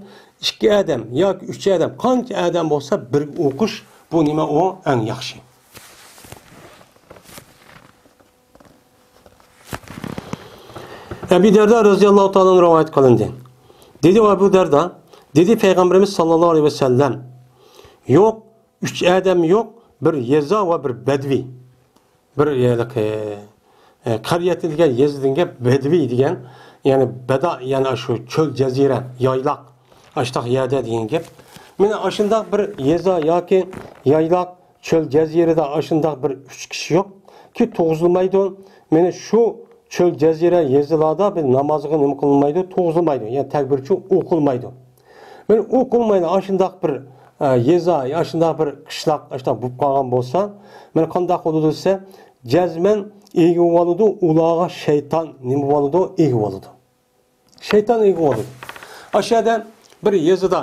ئىككى ئادەم ياكى ئۈچ ئادەم، قانچە ئادەم بولسا بىرگە ئوقۇش، بۇ نېمە ئۇ ئەڭ ياخشى. ئەبۇ دەردا رەزىياللاھۇ تائالا ئەنھۇ رىۋايەت قىلىندى. دېدى ئەبۇ دەردا، دېدى پەيغەمبىرىمىز ساللاللاھۇ ئەلەيھى ۋەسەللەم، يوق، ئۈچ ئادەم يوق، بىر يېزا ۋە بىر بەدۋى. بىر ھېلىقى، ئە، قەريەتى دېگەن يېزىدىن گەپ، بەدۋى دېگەن، يەنى بەدا، يەنى شۇ چۆل، جەزىرە، يايلاق، ئاشتاق يەردە دېگەن گەپ. مانا ئاشۇنداق بىر يېزا ياكى يايلاق، چۆل، جەزىرىدە ئاشۇنداق بىر ئۈچ كىشى يوق كى، تۇغۇزۇلمايدۇ. مانا شۇ چۆل، جەزىرە، يېزىلاردا بىر نامازغا نېمە قىلىنمايدۇ؟ تۇرغۇزۇلمايدۇ. يەنى تەكبىرچۇ ئوقۇلمايدۇ. بىر ئوقۇلمايدۇ. ئاشۇنداق بىر، ئە، يېزا، ئاشۇنداق بىر قىشلاق، ئاشۇنداق بولۇپ قالغان بولسا، مانا قانداق بولىدۇ دېسە، جەزمەن ئىگە بولىدۇ، ئۇلارغا شەيتان نېمە بولىدۇ؟ ئىگە بولىدۇ. شەيتان ئىگە بولىدۇ. ئاشۇ يەردە بىر يېزىدا،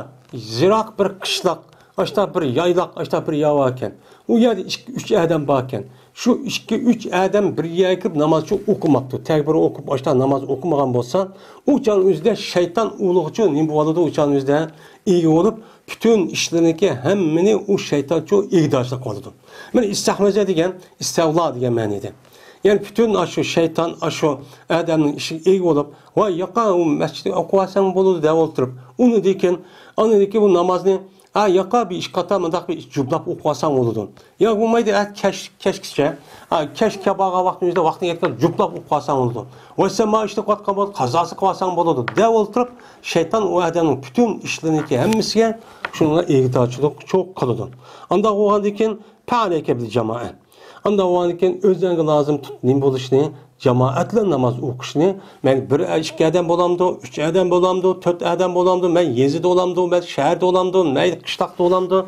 يىراق بىر قىشلاق، ئاشتا بىر يايلاق، ئاشتا بىر ياۋا ئىكەن. ئۇ يەردە ئىككى، ئۈچ ئادەم بار ئىكەن. شۇ ئىككى، ئۈچ ئادەم بىر يەرگە كىرىپ نامازچۇ ئوقۇماپتۇ. تەكبىر ئوقۇپ، ئاشتا ناماز ئوقۇمىغان بولسا، ئۇ چاغنىڭ ئۆزىدە شەيتان ئۇلىغىچۇ نېمە بولىدۇ؟ ئۇ چاغنىڭ ئۆزىدە ئىگە بولۇپ، پۈتۈن ئىشلىرىنىڭكى ھەممىنى ئۇ شەيتانچۇ ئىگىدارچىلىق قىلىدۇ. مانا ئىستەھۋەزە دېگەن، ئىستەۋلا دېگەن مەنىدە. يەنى پۈتۈن ئاشۇ شەيتان ئاشۇ ئادەمنىڭ ئىشىگە ئىگە بولۇپ، ۋاي ياقا، ئۇ مەسچىتتە ئوقۇۋالساڭ بولىدۇ دەپ ئولتۇرۇپ، ئۇنىڭدىن كېيىن، ئاندىن كېيىن بۇ نامازنى، ھە ياقا، بىر ئىككى قاتا مۇنداق بىر جۇپلاپ ئوقۇۋالساڭ بولىدۇ. يا بولمايدۇ، ئەتە كەچ، كەچكىچە، ھە، كەچ كەپ بارغان ۋاقتىڭىزدا ۋاقتىڭ يەتكەن جۇپلاپ ئوقۇۋالساڭ بولىدۇ. ۋاي سەن مانا ئىشنى قىلىۋاتقان بولۇپ، قازاسى قىلىۋالساڭ بولىدۇ دەپ ئولتۇرۇپ، شەيتان ئۇ ئادەمنىڭ پۈتۈن ئىشلىرىنىڭكى ھەممىسىگە شۇنىڭغا ئىگىدارچىلىق قىلىدۇ. ئانداق بولغاندىن كېيىن، پەئەلەيكە بىل جامائە. ئانداق بولغاندىن كېيىن ئۆزۈڭگە لازىم تۇت نېمە بولۇشنى، جامائەت بىلەن ناماز ئوقۇشنى. مەيلى بىر، ئىككى ئادەم بولامدۇ، ئۈچ ئادەم بولامدۇ، تۆت ئادەم بولامدۇ، مەيلى يېزىدا بولامدۇ، مەيلى شەھەردە بولامدۇ، مەيلى قىشلاقتا بولامدۇ،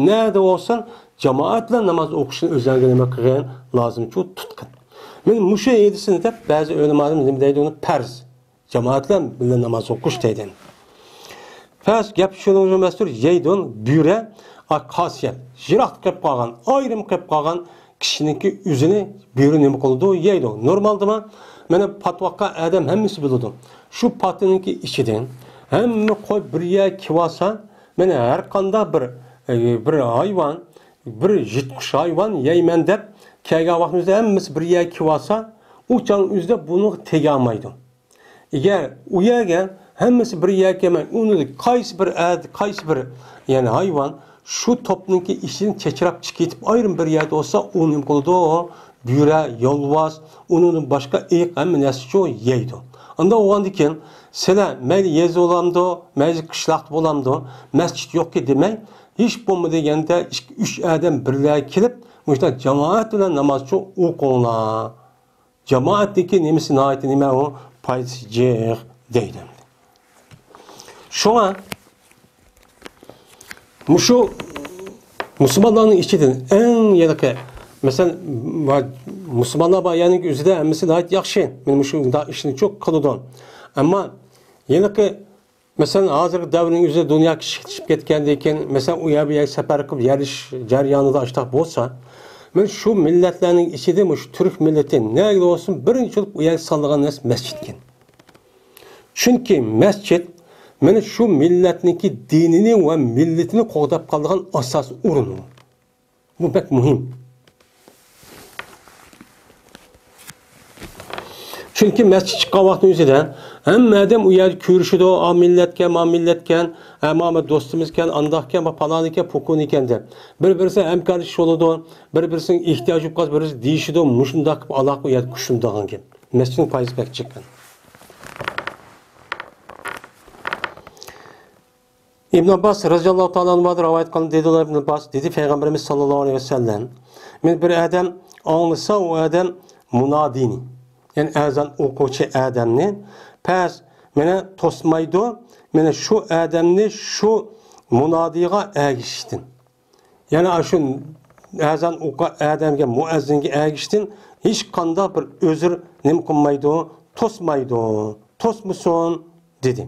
نەدە بولسۇن، جامائەت بىلەن ناماز ئوقۇشنى ئۆزۈڭگە نېمە قىلغىن، لازىمچۇ تۇتقىن. مانا مۇشۇ ھەدىسنى دەپ بەزى ئۆلىمالار نېمە دەيدۇ، ئۇنى پەرز. جامائەت بىلەن بىللە ناماز ئوقۇش دەيدۇ. پەس گەپ شۇنىڭ ئەمەستۇر، يەيدۇ، بۈرە، ئاكاسىيە، يىراق قېلىپ قالغان، ئايرىم قېلىپ قالغان كىشىنىڭكى ئۆزىنى بۈرە نېمە قىلىدۇ؟ يەيدۇ. نورمالدىمۇ؟ مانا پاتۋاققا ئادەم ھەممىسى بىلىدۇ. شۇ پاتىنىڭكى ئىچىدىن ھەممە قوي بىر يەرگە كېلىۋالسا، مانا ھەر قانداق بىر، ئە، بىر ھايۋان، بىر يىرتقۇچ ھايۋان يەيمەن دەپ كەلگەن ۋاقتىمىزدا ھەممىسى بىر يەرگە كېلىۋالسا، ئۇ چاغنىڭ ئۆزىدە بۇنىڭغا تېگەلمەيدۇ. ئەگەر ئۇ يەرگە ھەممىسى بىر يەرگە كەلمەي، ئۇنى قايسى بىر ئەد-، قايسى بىر، يەنى ھايۋان شۇ توپنىڭكى ئىچىدىن چېچىراپ چىقىپ كېتىپ، ئايرىم بىر يەردە بولسا، ئۇ نېمە قىلىدۇ؟ بۈرە، يولۋاس، ئۇنىڭدىن باشقا ئېيىق ھەممە نەرسىچۇ يەيدۇ. ئانداق بولغاندىن كېيىن، سىلەر مەيلى يېزا بولامدۇ، مەيلى قىشلاقتا بولامدۇ، مەسچىت يوقكى دېمەي، ھېچ بولمىدى دېگەندە ئىككى، ئۈچ ئادەم بىرلە كېلىپ، مۇشۇنداق جامائەت بىلەن نامازچۇ ئوقۇڭلار. جامائەتنىڭكى نېمىسى ناھايىتى نېمە ئۇ؟ پايدىسى جىق دەيدۇ. شۇڭا مۇشۇ مۇسۇلمانلارنىڭ ئىچىدىن ئەڭ ھېلىقى، مەسىلەن، مۇسۇلمانلار بار يەرنىڭ ئۆزىدە ھەممىسى ناھايىتى ياخشى. مانا مۇشۇنداق ئىشنى چوق قىلىدۇ. ئەمما ھېلىقى مەسىلەن، ھازىرقى دەۋرنىڭ ئۆزىدە دۇنيا كىچىكلىشىپ كەتكەندىن كېيىن، مەسىلەن، ئۇ يەر بۇ يەرگە سەپەر قىلىپ يەرلىشىش جەريانىدا ئاشتاق بولسا، مەن شۇ مىللەتلەرنىڭ ئىچىدە مۇشۇ تۈرك مىللىتى نەگە بولسۇن، بىرىنچى بولۇپ ئۇ يەرگە سالىدىغان نەرسە مەسچىتكەن. چۈنكى مەسچىت مانا شۇ مىللەتنىڭكى دىنىنى ۋە مىللىتىنى قوغداپ قالىدىغان ئاساسىي ئورۇن ئۇ. بۇ بەك مۇھىم. چۈنكى مەسچىت چىققان ۋاقىتنىڭ ئۆزىدە ھەممە ئادەم ئۇ يەردە كۆرۈشىدۇ، ئا مىللەتكەن، ما مىللەتكەن، ھە، ما، ما دوستىمىزكەن، ئانداقكەن، ما پالانىكەن، پوكۇنىكەن دەپ. بىر-بىرسى ھەمكارلىشىش بولىدۇ، بىر-بىرسىنىڭ ئېھتىياجى بولۇپ قالسا، بىر-بىرسى دېيىشىدۇ، مۇشۇنداق قىلىپ ئالاقە ئۇ يەردە كۈچلىنىدىغان گەپ. مەسچىتنىڭ پايدىسى بەك جىق. ئىبن ئابباس رەزىياللاھۇ تائالا ئەنھۇدىن رىۋايەت قىلىندى، دېدى ئىبن ئابباس، دېدى پەيغەمبىرىمىز ساللاللاھۇ ئەلەيھى ۋەسەللەم، مانا بىر ئادەم ئاڭلىسا، ئۇ ئادەم مۇنادىنى، يەنى ئەزان ئوقۇغۇچى ئادەمنى، پەس مانا توسمايدۇ، مانا شۇ ئادەمنى شۇ مۇنادىغا ئەگىشىشتىن. يەنى ئاشۇ ئەزان ئوقۇغان ئادەمگە، مۇئەززىنگە ئەگىشىشتىن ھېچقانداق بىر ئۆزۈر نېمە قىلمايدۇ، توسمايدۇ، توسمىسۇن، دېدى.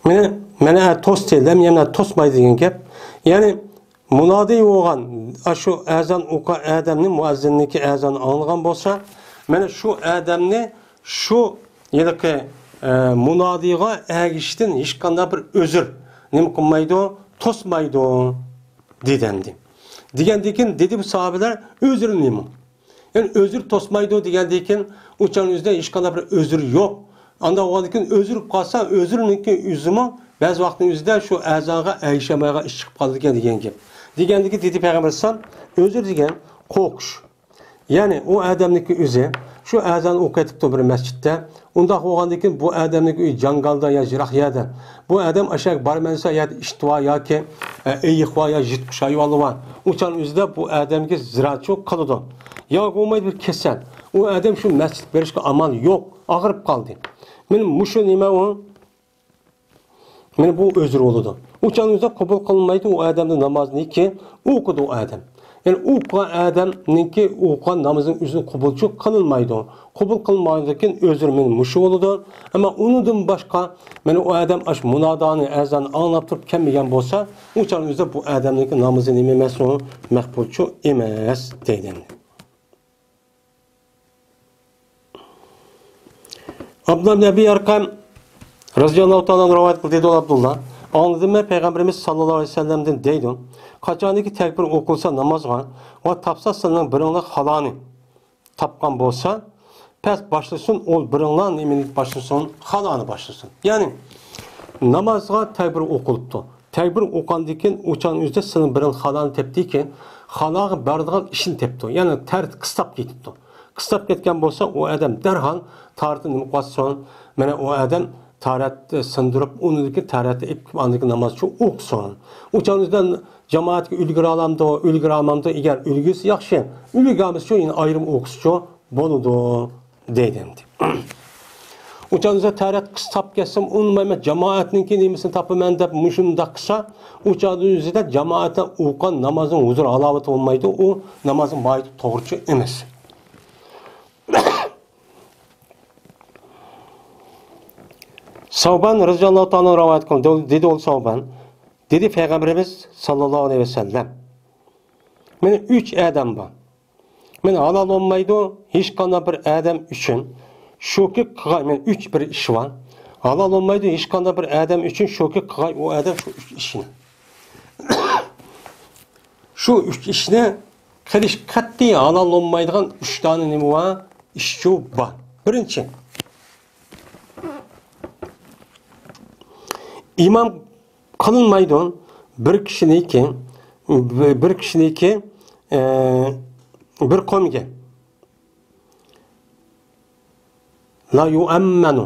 مانا، مانا توستى، لەم يەمنە توسمايدۇ دېگەن گەپ. يەنى مۇنادى بولغان، ئاشۇ ئەزان ئوقۇغان ئادەمنى، مۇئەززىننىڭكى ئەزانىنى ئاڭلىغان بولسا، مانا شۇ ئادەمنى شۇ ھېلىقى، ئە، مۇنادىغا ئەگىشىشتىن ھېچقانداق بىر ئۆزۈر نېمە قىلمايدۇ، توسمايدۇ، دېگەندى. دېگەندىن كېيىن دېدى بۇ ساھابىلەر، ئۆزۈر نېمە؟ يەنى ئۆزۈر توسمايدۇ دېگەندىن كېيىن، ئۇ چاغنىڭ ئۆزىدە ھېچقانداق بىر ئۆزۈر يوق. ئانداق بولغاندىن كېيىن ئۆزۈر بولۇپ قالسا، ئۆزۈرنىڭكى ئۆزىمۇ بەزى ۋاقىتنىڭ ئۆزىدە شۇ ئەزانغا ئەگىشەلمەيدىغان ئىش چىقىپ قالىدىكەن دېگەن گەپ. دېگەندىكىن دېدى پەيغەمبەر ئەلەيھىسسالام، ئۆزۈر دېگەن قورقۇش. يەنى ئۇ ئادەمنىڭكى ئۆزى شۇ ئەزان ئوقۇۋېتىپتۇ بىر مەسچىتتە. ئۇنداق بولغاندىن كېيىن بۇ ئادەمنىڭكى ئۆيى جاڭگالدا يا يىراق يەردە. بۇ ئادەم ئاشۇ يەرگە بارمەن دېسە، يا ئىت ۋار ياكى، ئە، ئېيىق ۋار يا يىرتقۇچ ھايۋانلار بار. ئۇ چاغنىڭ ئۆزىدە بۇ ئادەمگە زىرائەتچىلىك قىلىدۇ. يا بولمايدۇ بىر كېسەل. ئۇ ئادەم شۇ مەسچىتكە بېرىشكە ئامال يوق. ئاغرىپ قالدى. مانا مۇشۇ نېمە ئۇ؟ مانا بۇ ئۆزرە بولىدۇ. ئۇ چاغنىڭ ئۆزىدە قوبۇل قىلىنمايدۇ ئۇ ئادەمنىڭ نامازىنىكى، ئوقۇدى ئۇ ئادەم. يەنى ئوقۇغان ئادەمنىڭكى ئوقۇغان نامىزىنىڭ ئۆزىنى قوبۇلچۇ قىلىنمايدۇ. قوبۇل قىلىنمايدىكەن ئۆزرە مانا مۇشۇ بولىدۇ. ئەمما ئۇنىڭدىن باشقا، مانا ئۇ ئادەم ئاشۇ مۇنادانى، ئەزاننى ئاڭلاپ تۇرۇپ كەلمىگەن بولسا، ئۇ چاغنىڭ ئۆزىدە بۇ ئادەمنىڭكى نامىزى نېمە ئەمەس ئۇ؟ مەقبۇلچۇ ئەمەس دەيدۇ. ئابدۇللا ئىبن ئەبى ئەرقەم رەزىياللاھۇ تائالا ئەنھۇ رىۋايەت قىلدى، دەيدۇ ئابدۇللا. ئاڭلىدىم مەن پەيغەمبىرىمىز ساللاللاھۇ ئەلەيھى ۋەسەللەمدىن دەيدۇ، قاچانكى تەكبىر ئوقۇلسا نامازغا ۋە تاپسا سىلەرنىڭ بىرىڭلار خالانى تاپقان بولسا، پەس باشلىسۇن، ئول بىرىڭلار نېمىنى باشلىسۇن؟ خالانى باشلىسۇن. يەنى نامازغا تەكبىر ئوقۇلۇپتۇ. تەكبىر ئوقۇغاندىن كېيىن ئۇ چاغنىڭ ئۆزىدە سىلىنىڭ بىرىڭ خالانى تېپتىكەن، خالاغا بارىدىغان ئىشىنى تېپىپتۇ. يەنى تەرىتى قىستاپ كېتىپتۇ. قىستاپ كەتكەن بولسا، ئۇ ئادەم دەرھال تارىتى نېمە قىلىۋاتسۇن؟ مانا ئۇ ئادەم تارەت سىندۇرۇپ، ئۇنىڭدىن كېيىن تارەتنى ئېلىپ كېلىپ، ئاندىن كېيىن ناماز شۇ ئوقۇسۇن. ئۇ چاغنىڭ ئۆزىدە جامائەتكە ئۈلگۈرەلەمدۇ، ئۈلگۈرەلمەمدۇ؟ ئەگەر ئۈلگۈرسە ياخشى، ئۈلگۈرمىسىچۇ، يەنە ئايرىم ئوقۇسىچۇ بولىدۇ. دەيدۇ ئەمدى. ئۇ چاغدا تەرەت قىستاپ كەتسەم ئۇنىمايمەن، جامائەتنىڭكى نېمىسىنى تاپىمەن دەپ مۇشۇنداق قىلسا، ئۇ چاغدا ئۆزىدە جامائەتتە ئوقۇغان نامازنىڭ ھۇزۇر ھالاۋىتى بولمايدۇ، ئۇ نامازنىڭ ماھىيىتى توغرىچۇ ئەمەس. سەۋبان رەزىياللاھۇ تائالا رىۋايەت قىلدى، دېدى ئۇ سەۋبان، دېدى پەيغەمبىرىمىز ساللاللاھۇ ئەلەيھى ۋەسەللەم، مانا ئۈچ ئادەم بار. مانا ھالال بولمايدۇ ھېچقانداق بىر ئادەم ئۈچۈن شۇكى قىلغاي، مانا ئۈچ بىر ئىش بار. ھالال بولمايدۇ ھېچقانداق بىر ئادەم ئۈچۈن شۇكى قىلغاي ئۇ ئادەم شۇ ئۈچ ئىشنى. شۇ ئۈچ ئىشنى قىلىش قەتئىي ھالال بولمايدىغان ئۈچ دانە نېمە بار؟ ئىشچۇ بار. بىرىنچى، ئىمام قىلىنمايدۇ بىر كىشىنىڭكى، بىر كىشىنىڭكى، ئە، بىر قومىگە. لا يؤمن.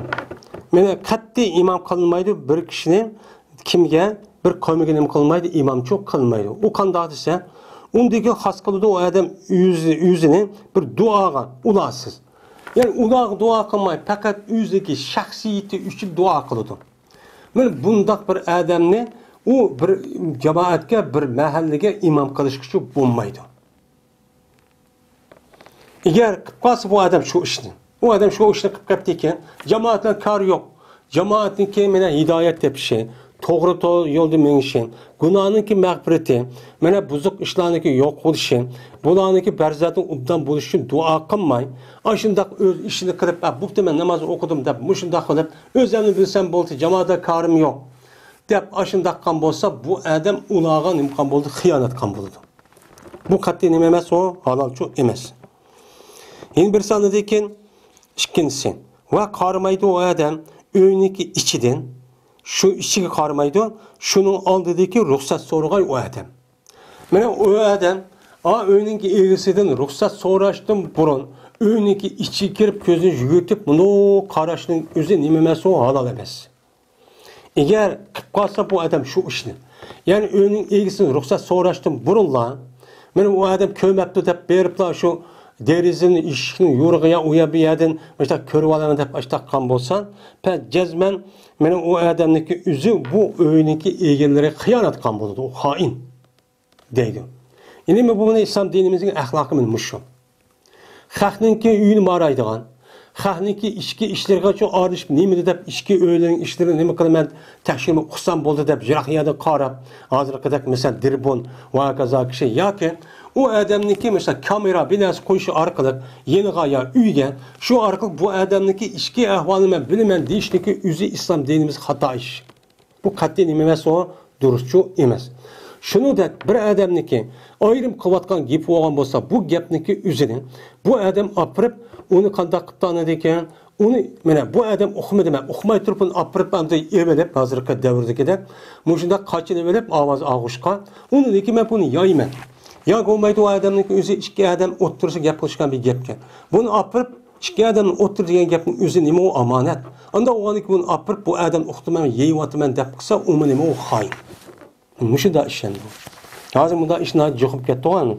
مانا قەتئىي ئىمام قىلىنمايدۇ بىر كىشىنى، كىمگە؟ بىر قومىگە نېمە قىلىنمايدۇ؟ ئىمامچۇ قىلىنمايدۇ. ئۇ قانداق دېسە، ئۇندىكى خاس قىلىدۇ ئۇ ئادەم ئۆزى، ئۆزىنى بىر دۇئاغا ئۇلارسىز. يەنى ئۇلارغا دۇئا قىلماي، پەقەت ئۆزىدىكى شەخسىيىتى ئۈچۈن دۇئا قىلىدۇ. مانا بۇنداق بىر ئادەمنى ئۇ بىر جامائەتكە، بىر مەھەللىگە ئىمام قىلىشقىچۇ بولمايدۇ. ئەگەر قىلىپ قالسا بۇ ئادەم شۇ ئىشنى، ئۇ ئادەم شۇ ئىشنى قىلىپ قاپتىكەن، جامائەت بىلەن كارى يوق. جامائەتنىڭكى مانا ھىدايەت تېپىشى، توغرا تو-، يولدا مېڭىشى، گۇناھنىڭكى مەغپىرىتى، مانا بۇزۇق ئىشلارنىڭكى يوق بولۇشى، بۇلارنىڭكى بەرزەتنىڭ ئوبدان بولۇشى ئۈچۈن دۇئا قىلماي، ئاشۇنداق ئۆز ئىشىنى قىلىپ، «ئە، بوپتۇ، مەن ناماز ئوقۇدۇم» دەپ، مۇشۇنداق قىلىپ، «ئۆزۈمنى بىلسەم بولدى، جامائەتتە كارىم يوق» دەپ، ئاشۇنداق قىلغان بولسا، بۇ ئادەم ئۇلارغا نېمە قىلغان بولىدۇ؟ خىيانەت قىلغان بولىدۇ. بۇ قەتئىي نېمە ئەمەس، ئۇ ھالالچۇ ئەمەس. يەنە بىرسى ئاندىن كېيىن ئىككىنچىسى. ۋە قارىمايدۇ ئۇ ئادەم ئۆينىڭكى ئىچىدىن، شۇ ئىچىگە قارىمايدۇ، شۇنىڭ ئالدىدىكى رۇخسەت سورىغاي ئۇ ئادەم. مانا ئۇ ئادەم، ئا، ئۆينىڭكى ئىگىسىدىن رۇخسەت سوراشتىن بۇرۇن، ئۆينىڭكى ئىچىگە كىرىپ، كۆزىنى يۈگۈرتۈپ، مۇنداق قاراشنىڭ ئۆزى نېمە ئەمەس، ئۇ ھالال ئەمەس. ئەگەر قىلىپ قالسا بۇ ئادەم شۇ ئىشنى، يەنى ئۆينىڭ ئىگىسىدىن رۇخسەت سوراشتىن بۇرۇنلا، مانا ئۇ ئادەم كۆرمەپتۇ دەپ بېرىپلا شۇ دېرىزىنى، ئىشىكنى يورۇغا يا ئۇ يەر بۇ يەردىن مۇشۇنداق كۆرۈۋالىمەن دەپ ئاشتاق قىلغان بولسا، پە-، جەزمەن مانا ئۇ ئادەمنىڭكى ئۆزى بۇ ئۆينىڭكى ئىگىلىرىگە خىيانەت قىلغان بولىدۇ، ئۇ خائىن. دەيدۇ. يەنى بۇ مانا ئىسلام دىنىمىزنىڭ ئەخلاقى مانا مۇشۇ. خەقنىڭكى ئۆيىنى مارايدىغان، خەقنىڭكى ئىچكى ئىشلىرىغا شۇ ئارىلىشىپ نېمىدە دەپ ئىچكى ئۆيلەرنىڭ ئىشلىرىنى نېمە قىلىمەن، تەكشۈرمەي ئۇقسام بولدى دەپ يىراق يەردىن قاراپ، ھازىرقىدەك مىسال دىربۇن ۋە ھاكازا كىشى ياكى ئۇ ئادەمنىڭكى مىسال كامېرا بىناسى قويۇشى ئارقىلىق يېنىغا يا ئۆيگە شۇ ئارقىلىق بۇ ئادەمنىڭكى ئىچكى ئەھۋالىنى مەن بىلىمەن دېيىشنىكى ئۆزى ئىسلام دىنىمىزدا خاتا ئىش. بۇ قەتئىي نېمە ئەمەس ئۇ؟ دۇرۇسچۇ ئەمەس. شۇنىڭدەك بىر ئادەمنىڭكى ئايرىم قىلىۋاتقان گېپى بولغان بولسا، بۇ گەپنىڭكى ئۆزىنى بۇ ئادەم ئاپىرىپ، ئۇنى قانداق قىپتۇ ئاندىن كېيىن، ئۇنى، مانا بۇ ئادەم ئۇقمىدى، مەن ئۇقماي تۇرۇپ ئۇنى ئاپىرىپ ئاندىن ئېلىۋېلىپ، ھازىرقى دەۋردىكىدەك مۇشۇنداق قاچىلىۋېلىپ ئاۋاز ئالغۇچقا، ئۇنىڭدىن كېيىن مەن بۇنى يايىمەن. ياكى بولمايدۇ، ئۇ ئادەمنىڭكى ئۆزى ئىككى ئادەم ئوتتۇرىسىغا گەپ قىلىشقان بىر گەپكەن. بۇنى ئاپىرىپ، ئىككى ئادەمنىڭ ئوتتۇرا دېگەن گەپنىڭ ئۆزى نېمە ئۇ ئامانەت. ئانداق بولغاندىكىن بۇنى ئاپىرىپ، بۇ ئادەم ئۇقتۇرمەن، يەيۋاتىمەن دەپ قىلسا، ئۇمۇ نېمە ئۇ خائىن. مۇشۇنداق ئىش ئەمدى. ھازىر مۇنداق ئىش ناھايىتى جۇقۇپ كەتتىغۇ ئەمدى.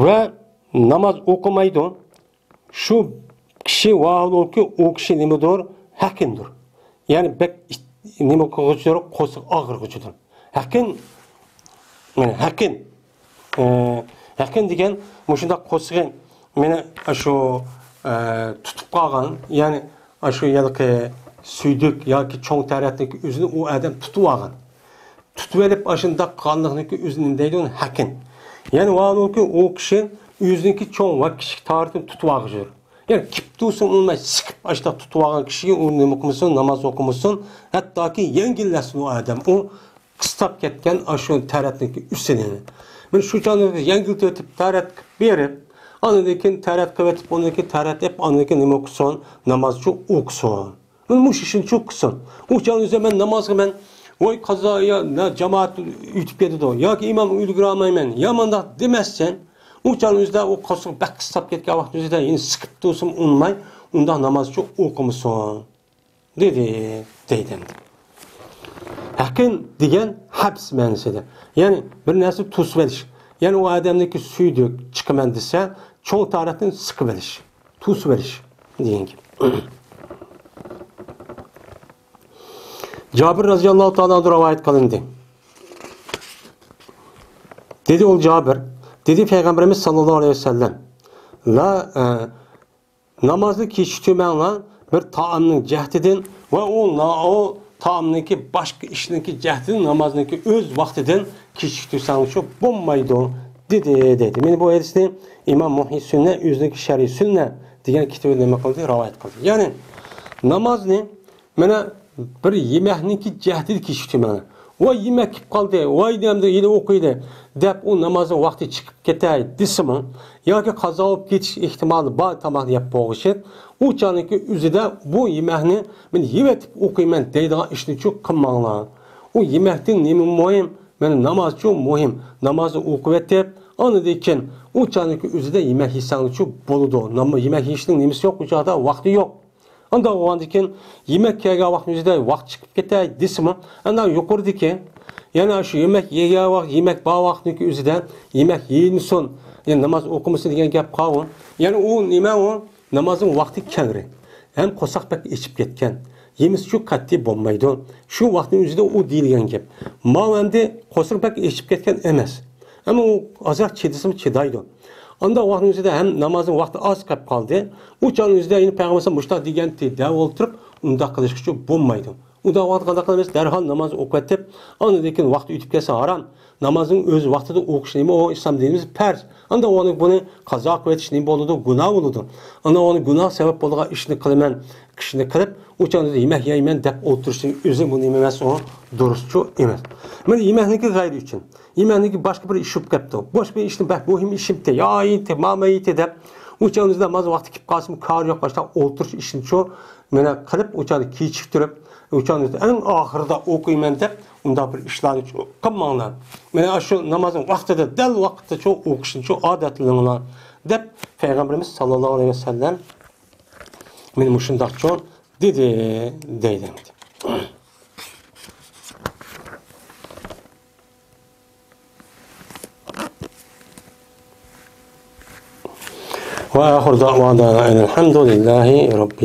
ۋە ناماز ئوقۇمايدۇ. شۇ كىشى ۋاھالۇكى، ئۇ كىشى نېمىدۇر؟ ھەقىندۇر. يەنى بەك ئىت-، نېمە قىلغۇچىدۇر؟ قورسىقى ئاغرىغۇچىدۇر. ھەقىن، مانا ھەقىن، ئە، ھەقىن دېگەن مۇشۇنداق قورسىقى مېنى شۇ، ئە، تۇتۇپ قالغان، يەنى شۇ ھېلىقى سۈيدۈك ياكى چوڭ تەرەتنىڭكى ئۆزىنى ئۇ ئادەم تۇتۇۋالغان. تۇتۇۋېلىپ ئاشۇنداق قىلغانلىقنىڭكى ئۆزىنى نېمە دەيدۇ؟ ھەقىن. يەنى ۋاھالۇكى ئۇ كىشى ئۆزىنىڭكى چوڭ ۋە كىچىك تەرىتىنى تۇتۇۋالغۇچىدۇر. يەنى كىپ تۇرسۇن ئۇنىماي سىقىپ ئاشۇنداق تۇتۇۋالغان كىشىگە ئۇ نېمە قىلمىسۇن، ناماز ئوقۇمىسۇن، ھەتتاكى يەڭگىللەشسۇن ئۇ ئادەم. ئۇ قىستاپ كەتكەن ئاشۇ تەرەتنىڭكى ئۈستىنى. مانا شۇ چاغدا يەڭگىلتىۋېتىپ تەرەت قىلىپ بېرىپ، ئاندىن كېيىن تەرەت قىلىۋېتىپ، ئۇنىڭكى تەرەت ئېلىپ، ئاندىن كېيىن نېمە ئوقۇسۇن؟ نامازچۇ ئوقۇسۇن. مانا مۇشۇ ئىشنى چوق قىلسۇن. ئۇ چاغنىڭ ئۆزىدە مەن نامازغا مەن، ۋاي قازا، يا، نە، جامائەت ئۆتۈپ كېتىدۇ ياكى ئىمام ئۈلگۈرەلمەيمەن، يا مانداق دېمەسسەن. ئۇ چاغنىڭ ئۆزىدە ئۇ قورسىقى بەك قىستاپ كەتكەن ۋاقىتنىڭ ئۆزىدە يەنە سىقىپ تۇرسىمۇ ئۇنىماي، ئۇنداق نامازچۇ ئوقۇمىسۇن. دېدى، دەيدۇ ئەمدى. ھەقىن دېگەن ھەبس مەنىسىدە. يەنى بىر نەرسە توسۇۋېلىش. يەنى ئۇ ئادەمنىڭكى سۈيدۈك چىقىمەن دېسە، چوڭ تەرەتنى سىقىۋېلىش. توسۇۋېلىش دېگەن گەپ. جابىر رەزىياللاھۇ تائالا ئەنھۇ رىۋايەت قىلىندى. دېدى ئۇ جابىر، دېدى پەيغەمبىرىمىز ساللاللاھۇ ئەلەيھى ۋەسەللەم، لا، ئە، نامازنى كېچىكتۈرمەڭلار، بىر تائامنىڭ جەھىتىدىن ۋە ئۇ نا-، ئۇ تائامنىڭكى باشقا ئىشنىڭكى جەھىتىدىن نامازنىڭكى ئۆز ۋاقتىدىن كېچىكتۈرسەڭلارچۇ بولمايدۇ، دېدى، دەيدۇ. مانا بۇ ھەدىسنى ئىمام مۇھيى سۈننە ئۆزىنىڭكى شەرھى سۈننە دېگەن كىتابىدا نېمە قىلدى؟ رىۋايەت قىلدى. يەنى نامازنى مانا بىر يېمەكنىڭكى جەھىتىدە كېچىكتۈرمەڭلار. ۋاي يېمەك كېلىپ قالدى، ۋاي دەمدە ھېلى ئوقۇيلى دەپ ئۇ نامازنىڭ ۋاقتى چىقىپ كېتەي دېسىمۇ، ياكى قازا بولۇپ كېتىش ئېھتىمالى بار تاماقنى يەپ بولغۇچە، ئۇ چاغنىڭكى ئۆزىدە بۇ يېمەكنى مەن يېۋېتىپ ئوقۇيمەن دەيدىغان ئىشنىچۇ قىلماڭلار. ئۇ يېمەكتىن نېمە مۇھىم؟ مانا نامازچۇ مۇھىم. نامازنى ئوقۇۋېتىپ، ئاندىن كېيىن ئۇ چاغنىڭكى ئۆزىدە يېمەك يېسەڭلارچۇ بولىدۇ. نام-، يېمەك يېيىشنىڭ نېمىسى يوق، ئۇ چاغدا ۋاقتى يوق. ئانداق بولغاندىكىن يېمەك كەلگەن ۋاقىتنىڭ ئۆزىدە ۋاقىت چىقىپ كېتەي دېسىمۇ، ئانا يۇقىرىدىكى، يەنى شۇ يېمەك يېگەن ۋاقىت، يېمەك بار ۋاقىتنىڭكى ئۆزىدە يېمەك يېمىسۇن، يەنى ناماز ئوقۇمىسۇن دېگەن گەپ قالغۇ. يەنى ئۇ نېمە ئۇ؟ نامازنىڭ ۋاقتى كەڭرى. ھەم قورساق بەك ئېچىپ كەتكەن. يېمىسىچۇ قەتئىي بولمايدۇ. شۇ ۋاقىتنىڭ ئۆزىدە ئۇ دېيىلگەن گەپ. ماۋۇ ئەمدى قورسىقى بەك ئېچىپ كەتكەن ئەمەس. ئەمما ئۇ ئازراق چىدىسىمۇ چىدايدۇ. ئانداق ۋاقىتنىڭ ئۆزىدە ھەم نامازنىڭ ۋاقتى ئاز قېلىپ قالدى. ئۇ چاغنىڭ ئۆزىدە يەنە پەيغەمبەر مۇشۇنداق دېگەنتى دەپ ئولتۇرۇپ، ئۇنداق قىلىشقىچۇ بولمايدۇ. ئۇنداق ۋاقىتتا قانداق قىلىمىز؟ دەرھال ناماز ئوقۇۋېتىپ، ئاندىن كېيىن ۋاقتى ئۆتۈپ كەتسە ھارام. نامازنىڭ ئۆز ۋاقتىدا ئوقۇش نېمە ئۇ؟ ئىسلام دىنىمىز پەرز. ئانداق ئۇنى بۇنى قازا قىلىۋېتىش نېمە بولىدۇ؟ گۇناھ بولىدۇ. ئانداق ئۇنى گۇناھ سەۋەب بولىدىغان ئىشنى قىلىمەن، ئىشنى قىلىپ، ئۇ چاغدا يېمەك يەيمەن دەپ ئولتۇرۇشنىڭ ئۆزى بۇ نېمە ئەمەس ئۇ؟ دۇرۇسچۇ ئەمەس. مانا يېمەكنىڭكى غەيرى ئۈچۈن. يېمەكنىڭكى باشقا بىر ئىش بولۇپ كەپتۇ. باشقا بىر ئىشنى بەك مۇھىم ئىشىمتى، يا يېتى، ماما يېتى دەپ، ئۇ چاغدا ناماز ۋاقتى كېلىپ قالسىمۇ كارى يوق، باشتا ئولتۇرۇش ئىشىنىچۇ، مانا قىلىپ، ئۇ چاغدا كېچىكتۈرۈپ، ئۇ چاغدا ئەڭ ئاخىرىدا ئوقۇيمەن دەپ، ئۇنداق بىر ئىشلارنى قىلماڭلار. مانا شۇ نامازنىڭ ۋاقتىدا، دەل ۋاقتىدا شۇ ئوقۇشنىچۇ ئادەتلىنىڭلار، دەپ پەيغەمبىرىمىز ساللاللاھۇ ئەلەيھى ۋەسەللەم مانا مۇشۇنداقچۇ دېدى، دەيدۇ. وآخر دعوانا أن الحمد لله رب